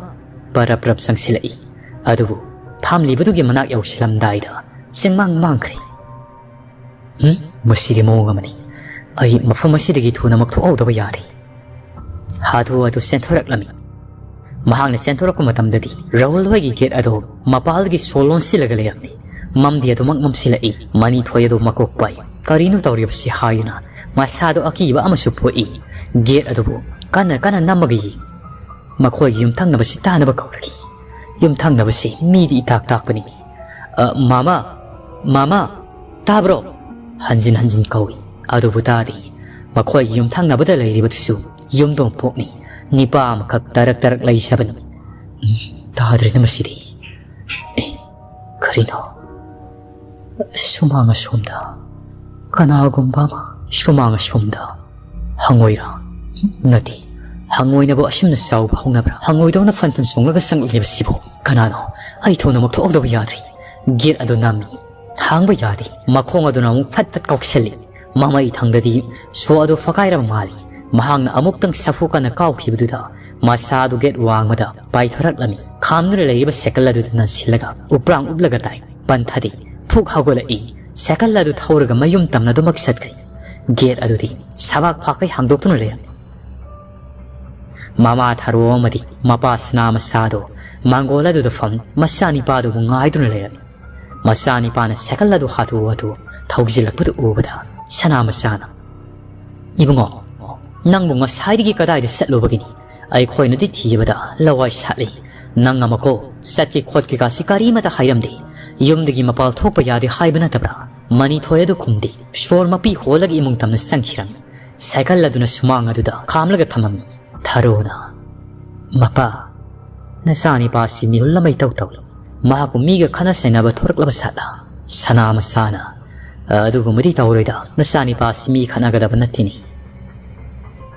ꯄꯔꯞ ꯄꯔꯞ ꯆꯪꯁꯤꯜꯂꯛꯏ꯫ ꯑꯗꯨꯕꯨ ꯐꯝꯂꯤꯕꯗꯨꯒꯤ ꯃꯅꯥꯛ ꯌꯧꯁꯤꯜꯂꯝꯗꯥꯏꯗ ꯆꯤꯡꯃꯥꯡ ꯃꯥꯡꯈ꯭ꯔꯦ꯫ "ꯎꯝ, ꯃꯁꯤꯗꯤ ꯃꯑꯣꯡ ꯑꯃꯅꯤ꯫ ꯑꯩ ꯃꯐꯝ ꯑꯁꯤꯗꯒꯤ ꯊꯨꯅꯃꯛ ꯊꯣꯛꯍꯧꯗꯕ ꯌꯥꯗꯦ"꯫ ꯍꯥꯊꯨ ꯍꯥꯊꯨ ꯆꯦꯟꯊꯣꯔꯛꯂꯝꯃꯤ꯫ ꯃꯍꯥꯛꯅ ꯆꯦꯟꯊꯣꯔꯛꯄ ꯃꯇꯝꯗꯗꯤ ꯔꯥꯍꯨꯜ ꯍꯣꯏꯒꯤ ꯒꯦꯠ ꯑꯗꯨ ꯃꯄꯥꯜꯗꯒꯤ ꯁꯣ ꯂꯣꯟꯁꯤꯜꯂꯒ ꯂꯩꯔꯝꯃꯤ꯫ ꯃꯝꯗꯤ ꯑꯗꯨꯃꯛ ꯃꯝꯁꯤꯜꯂꯛꯏ꯫ ꯃꯅꯤꯊꯣꯏ ꯑꯗꯨ ꯃꯀꯣꯛ ꯄꯥꯏ꯫ "ꯀꯔꯤꯅꯣ ꯇꯧꯔꯤꯕꯁꯤ?" ꯍꯥꯏꯗꯨꯅ ꯃꯁꯥꯗꯣ ꯑꯀꯤꯕ ꯑꯃꯁꯨ ꯄꯣꯛꯏ꯫ ꯒꯦꯠ ꯑꯗꯨꯕꯨ ꯀꯟꯅ ꯀꯟꯅ ꯅꯝꯃꯒ ꯌꯦꯡꯏ꯫ ꯃꯈꯣꯏꯒꯤ ꯌꯨꯝꯊꯪꯅꯕꯁꯤ ꯇꯥꯅꯕ ꯀꯧꯔꯛꯏ꯫ ꯌꯨꯝꯊꯪꯅꯕꯁꯤ ꯃꯤꯗꯤ ꯏꯇꯥꯛ ꯇꯥꯛꯄꯅꯤ꯫ "ꯑ, ꯃꯥꯃꯥ, ꯃꯥꯃꯥ, ꯇꯥꯕ꯭ꯔꯣ?" ꯍꯟꯖꯤꯟ ꯍꯟꯖꯤꯟ ꯀꯧꯏ꯫ ꯑꯗꯨꯕꯨ ꯇꯥꯗꯦ꯫ ꯃꯈꯣꯏꯒꯤ ꯌꯨꯝꯊꯪꯅꯕꯗ ꯂꯩꯔꯤꯕꯗꯨꯁꯨ ꯌꯨꯝꯗꯣꯡ ꯄꯣꯛꯅꯤ꯫ ꯅꯤꯄꯥ ꯑꯃꯈꯛ ꯇꯔꯛ ꯇꯔꯛ ꯂꯩꯖꯕꯅꯤ꯫ ꯎꯝ, ꯇꯥꯗ꯭ꯔꯦꯅ ꯃꯁꯤꯗꯤ꯫ ꯑꯦ, ꯀꯔꯤꯅꯣ? ꯁꯨꯃꯥꯡ ꯑꯁꯣꯝꯗ ꯀꯅꯥꯒꯨꯝꯕ ꯑꯃ꯫ ꯁꯨꯃꯥꯡ ꯑꯁꯣꯝꯗ ꯍꯪꯉꯣꯏꯔꯥ? ꯅꯠꯇꯦ, ꯍꯪꯉꯣꯏꯅꯕꯨ ꯑꯁꯨꯝꯅ ꯆꯥꯎꯕ ꯍꯧꯅꯕ꯭ꯔꯥ? ꯍꯪꯉꯣꯏꯗꯧꯅ ꯐꯟ ꯐꯟ ꯆꯣꯡꯂꯒ ꯆꯪꯂꯛꯂꯤꯕꯁꯤꯕꯨ ꯀꯅꯥꯅꯣ? ꯑꯩ ꯊꯨꯅꯃꯛ ꯊꯣꯛꯍꯧꯗꯕ ꯌꯥꯗ꯭ꯔꯤ꯫ ꯒꯦꯠ ꯑꯗꯨ ꯅꯝꯃꯤ꯫ ꯍꯥꯡꯕ ꯌꯥꯗꯦ꯫ ꯃꯈꯣꯡ ꯑꯗꯨꯅ ꯑꯃꯨꯛ ꯐꯠ ꯐꯠ ꯀꯥꯎꯁꯤꯜꯂꯤ꯫ ꯃꯃꯩ ꯊꯪꯗꯗꯤ ꯁꯣ ꯑꯗꯨ ꯐꯒꯥꯏꯔꯕ ꯃꯥꯜꯂꯤ꯫ ꯃꯍꯥꯛꯅ ꯑꯃꯨꯛꯇꯪ ꯁꯥꯐꯨ ꯀꯟꯅ ꯀꯥꯎꯈꯤꯕꯗꯨꯗ ꯃꯁꯥ ꯑꯗꯨ ꯒꯦꯠ ꯋꯥꯡꯃꯗ ꯄꯥꯏꯊꯣꯔꯛꯂꯝꯃꯤ꯫ ꯈꯥꯝꯗꯨꯅ ꯂꯩꯔꯤꯕ ꯁꯥꯏꯀꯜ ꯑꯗꯨꯗ ꯅꯟꯁꯤꯜꯂꯒ ꯎꯄ꯭ꯔꯥꯡ ꯎꯞꯂꯒ ꯇꯥꯏ꯫ ꯄꯟꯊꯗꯦ꯫ ꯐꯨꯛ ꯍꯧꯒꯠꯂꯛꯏ꯫ ꯁꯥꯏꯀꯜ ꯑꯗꯨ ꯊꯧꯔꯒ ꯃꯌꯨꯝ ꯇꯝꯅ ꯑꯗꯨꯃꯛ ꯆꯠꯈ꯭ꯔꯦ꯫ ꯒꯦꯠ ꯑꯗꯨꯗꯤ ꯁꯕꯥꯛ ꯐꯥꯛꯀꯩ ꯍꯥꯡꯗꯣꯛꯇꯨꯅ ꯂꯩꯔꯝꯃꯤ꯫ ꯃꯃꯥ ꯊꯔꯣ ꯑꯃꯗꯤ ꯃꯄꯥ ꯁꯅꯥ ꯃꯆꯥꯗꯣ ꯃꯥꯡꯒꯣꯜ ꯑꯗꯨꯗ ꯐꯝ ꯃꯆꯥꯅꯤꯄꯥꯗꯨꯕꯨ ꯉꯥꯏꯗꯨꯅ ꯂꯩꯔꯝꯃꯤ꯫ ꯃꯆꯥꯅꯤꯄꯥꯅ ꯁꯥꯏꯀꯜ ꯑꯗꯨ ꯍꯥꯊꯨ ꯍꯥꯊꯨ ꯊꯧꯖꯤꯜꯂꯛꯄꯗꯨ ꯎꯕꯗ ꯁꯅꯥ ꯃꯆꯥꯅ, "ꯏꯕꯨꯡꯉꯣ, ꯅꯪꯕꯨ ꯉꯁꯥꯏꯗꯒꯤ ꯀꯗꯥꯏꯗ ꯆꯠꯂꯨꯕꯒꯤꯅꯤ? ꯑꯩꯈꯣꯏꯅꯗꯤ ꯊꯤꯕꯗ ꯂꯋꯥꯏ ꯁꯥꯠꯂꯤ꯫ ꯅꯪ ꯑꯃꯀꯣ ꯆꯠꯀꯦ ꯈꯣꯠꯀꯦ ꯀꯥꯁꯤ ꯀꯔꯤꯃꯇ ꯍꯥꯏꯔꯝꯗꯦ꯫ ꯌꯨꯝꯗꯒꯤ ꯃꯄꯥꯜ ꯊꯣꯛꯄ ꯌꯥꯗꯦ ꯍꯥꯏꯕ ꯅꯠꯇꯕ꯭ꯔꯥ?" ꯃꯅꯤꯊꯣꯏ ꯑꯗꯨ ꯈꯨꯝꯗꯦ꯫ ꯁꯣꯔ ꯃꯄꯤ ꯍꯣꯜꯂꯒ ꯏꯃꯨꯡ ꯇꯝꯅ ꯆꯪꯈꯤꯔꯝꯃꯤ꯫ ꯁꯥꯏꯀꯜ ꯑꯗꯨꯅ ꯁꯨꯃꯥꯡ ꯑꯗꯨꯗ ꯈꯥꯝꯂꯒ ꯊꯝꯃꯝꯃꯤ꯫ ꯊꯔꯣꯅ, "ꯃꯄꯥ, ꯅꯆꯥꯅꯤꯄꯥꯁꯤ ꯃꯤꯍꯨꯜ ꯑꯃ ꯏꯇꯧ ꯇꯧꯏ꯫ ꯃꯍꯥꯛꯄꯨ ꯃꯤꯒ ꯈꯠꯅ ꯆꯩꯅꯕ ꯊꯣꯔꯛꯂꯕ ꯁꯥꯠꯂꯥ?" ꯁꯅꯥ ꯃꯆꯥꯅ, "ꯑꯗꯨꯒꯨꯝꯕꯗꯤ ꯇꯧꯔꯣꯏꯗ, ꯅꯆꯥꯅꯤꯄꯥꯁꯤ ꯃꯤ ꯈꯠꯅꯒꯗꯕ ꯅꯠꯇꯦꯅꯦ꯫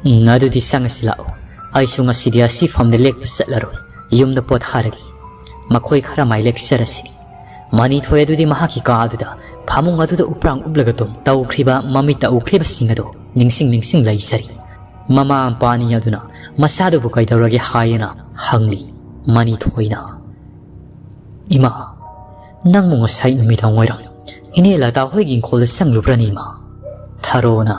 ꯎꯝ, ꯑꯗꯨꯗꯤ ꯆꯪꯉꯁꯤ ꯂꯥꯛꯑꯣ꯫ ꯑꯩꯁꯨ ꯉꯁꯤꯗꯤ ꯑꯁꯤ ꯐꯝꯗ ꯂꯦꯛꯄ ꯆꯠꯂꯔꯣꯏ꯫ ꯌꯨꯝꯗ ꯄꯣꯊꯥꯔꯒꯦ꯫ ꯃꯈꯣꯏ ꯈꯔ ꯃꯥꯏ ꯂꯦꯛꯆꯔꯁꯤꯅꯤ"꯫ ꯃꯅꯤꯊꯣꯏ ꯑꯗꯨꯗꯤ ꯃꯍꯥꯛꯀꯤ ꯀꯥ ꯑꯗꯨꯗ ꯐꯃꯨꯡ ꯑꯗꯨꯗ ꯎꯄ꯭ꯔꯥꯡ ꯎꯞꯂꯒ ꯇꯨꯝ ꯇꯧꯈ꯭ꯔꯤꯕ ꯃꯃꯤꯠꯇ ꯎꯈ꯭ꯔꯤꯕꯁꯤꯡ ꯑꯗꯨ ꯅꯤꯡꯁꯤꯡ ꯅꯤꯡꯁꯤꯡ ꯂꯩꯖꯔꯤ꯫ ꯃꯃꯥ ꯃꯄꯥ ꯑꯅꯤ ꯑꯗꯨꯅ ꯃꯆꯥꯗꯨꯕꯨ ꯀꯩꯗꯧꯔꯒꯦ ꯍꯥꯏꯌꯦꯅ ꯍꯪꯂꯤ ꯃꯅꯤꯊꯣꯏꯅ꯫ "ꯏꯃꯥ, ꯅꯪꯕꯨ ꯉꯁꯥꯏ ꯅꯨꯃꯤꯗꯥꯡ ꯋꯥꯏꯔꯝ ꯏꯅꯦ ꯂꯇꯥ ꯍꯣꯏꯒꯤ ꯏꯪꯈꯣꯜꯗ ꯆꯪꯂꯨꯕ꯭ꯔꯅꯤ, ꯏꯃꯥ?" ꯊꯔꯣꯅ,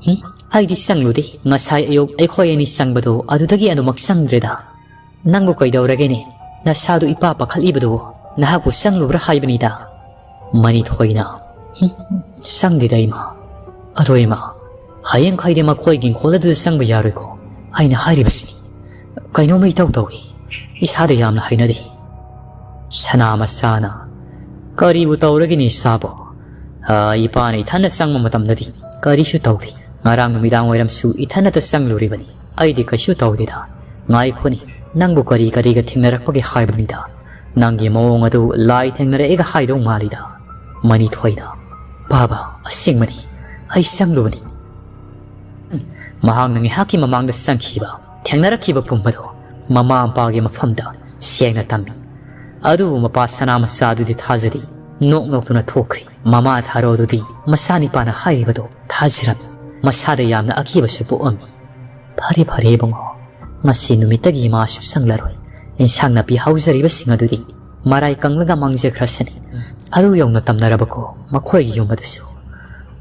"ꯎꯝ, ꯑꯩꯗꯤ ꯆꯪꯂꯨꯗꯦ꯫ ꯉꯁꯥꯏ ꯑꯌꯨꯛ ꯑꯩꯈꯣꯏ ꯑꯅꯤ ꯆꯪꯕꯗꯣ ꯑꯗꯨꯗꯒꯤ ꯑꯗꯨꯃꯛ ꯆꯪꯗ꯭ꯔꯦꯗ꯫ ꯅꯪꯕꯨ ꯀꯩꯗꯧꯔꯒꯦꯅꯦ? ꯅꯁꯥꯗꯨ ꯏꯄꯥ ꯄꯥꯈꯠꯂꯤꯕꯗꯨꯕꯨ? ꯅꯍꯥꯛꯄꯨ ꯆꯪꯂꯨꯕ꯭ꯔꯥ ꯍꯥꯏꯕꯅꯤꯗ?" ꯃꯅꯤꯊꯣꯏꯅ, "ꯍꯨꯝ, ꯆꯪꯗꯦꯗ ꯏꯃꯥ꯫ ꯑꯗꯣ ꯏꯃꯥ, ꯍꯌꯦꯡꯈꯩꯗꯤ ꯃꯈꯣꯏꯒꯤ ꯏꯪꯈꯣꯜ ꯑꯗꯨꯗ ꯆꯪꯕ ꯌꯥꯔꯣꯏꯀꯣ? ꯑꯩꯅ ꯍꯥꯏꯔꯤꯕꯁꯤꯅꯤ꯫ ꯀꯩꯅꯣꯝꯃ ꯏꯇꯧ ꯇꯧꯏ꯫ ꯏꯁꯥꯗ ꯌꯥꯝꯅ ꯍꯩꯅꯗꯦ꯫" ꯁꯅꯥ ꯃꯆꯥꯅ, "ꯀꯔꯤꯕꯨ ꯇꯧꯔꯒꯅꯤ ꯏꯁꯥꯕꯣ? ꯑ, ꯏꯄꯥꯅ ꯏꯊꯟꯅ ꯆꯪꯕ ꯃꯇꯝꯗꯗꯤ ꯀꯔꯤꯁꯨ ꯇꯧꯗꯦ꯫ ꯉꯔꯥꯡ ꯅꯨꯃꯤꯗꯥꯡ ꯋꯥꯏꯔꯝꯁꯨ ꯏꯊꯟꯅꯇ ꯆꯪꯂꯨꯔꯤꯕꯅꯤ꯫ ꯑꯩꯗꯤ ꯀꯩꯁꯨ ꯇꯧꯗꯦꯗ꯫ ꯉꯥꯏꯈꯣꯅꯤ, ꯅꯪꯕꯨ ꯀꯔꯤ ꯀꯔꯤꯒ ꯊꯦꯡꯅꯔꯛꯄꯒꯦ ꯍꯥꯏꯕꯅꯤꯗ꯫ ꯅꯪꯒꯤ ꯃꯑꯣꯡ ꯑꯗꯨ ꯂꯥꯏ ꯊꯦꯡꯅꯔꯛꯑꯦꯒ ꯍꯥꯏꯗꯧ ꯃꯥꯜꯂꯤꯗ꯫" ꯃꯅꯤꯊꯣꯏꯅ, "ꯕꯥꯕꯥ, ꯑꯁꯦꯡꯕꯅꯤ, ꯑꯩ ꯆꯪꯂꯨꯕꯅꯤ꯫" ꯃꯍꯥꯛꯅ ꯉꯥꯏꯍꯥꯛꯀꯤ ꯃꯃꯥꯡꯗ ꯆꯪꯈꯤꯕ, ꯊꯦꯡꯅꯔꯛꯈꯤꯕ ꯄꯨꯝꯕꯗꯨ ꯃꯃꯥ ꯃꯄꯥꯒꯤ ꯃꯐꯝꯗ ꯁꯦꯡꯅ ꯇꯝꯃꯤ꯫ ꯑꯗꯨꯕꯨ ꯃꯄꯥ ꯁꯅꯥ ꯃꯆꯥꯗꯨꯗꯤ ꯊꯥꯖꯗꯦ꯫ ꯅꯣꯛ ꯅꯣꯛꯇꯨꯅ ꯊꯣꯛꯈ꯭ꯔꯦ꯫ ꯃꯃꯥ ꯊꯥꯔꯣꯗꯨꯗꯤ ꯃꯆꯥꯅꯤꯄꯥꯅ ꯍꯥꯏꯔꯤꯕꯗꯨ ꯊꯥꯖꯔꯝꯃꯤ꯫ ꯃꯁꯥꯗ ꯌꯥꯝꯅ ꯑꯀꯤꯕꯁꯨ ꯄꯣꯛꯑꯝꯃꯤ꯫ "ꯐꯔꯦ, ꯐꯔꯦ ꯏꯕꯨꯡꯉꯣ, ꯉꯁꯤ ꯅꯨꯃꯤꯠꯇꯒꯤ ꯏꯃꯥꯁꯨ ꯆꯪꯂꯔꯣꯏ꯫ ꯏꯟꯁꯥꯡ ꯅꯥꯄꯤ ꯍꯧꯖꯔꯤꯕꯁꯤꯡ ꯑꯗꯨꯗꯤ ꯃꯔꯥꯏ ꯀꯪꯂꯒ ꯃꯥꯡꯖꯈ꯭ꯔꯁꯅꯤ꯫ ꯑꯗꯨ ꯌꯧꯅ ꯇꯝꯅꯔꯕꯀꯣ ꯃꯈꯣꯏꯒꯤ ꯌꯨꯝ ꯑꯗꯨꯁꯨ?"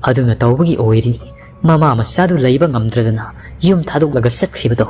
ꯑꯗꯨꯅ ꯇꯧꯕꯒꯤ ꯑꯣꯏꯔꯤ ꯃꯃꯥ ꯃꯆꯥꯗꯨ ꯂꯩꯕ ꯉꯝꯗ꯭ꯔꯗꯅ ꯌꯨꯝ ꯊꯥꯗꯣꯛꯂꯒ ꯆꯠꯈ꯭ꯔꯤꯕꯗꯣ꯫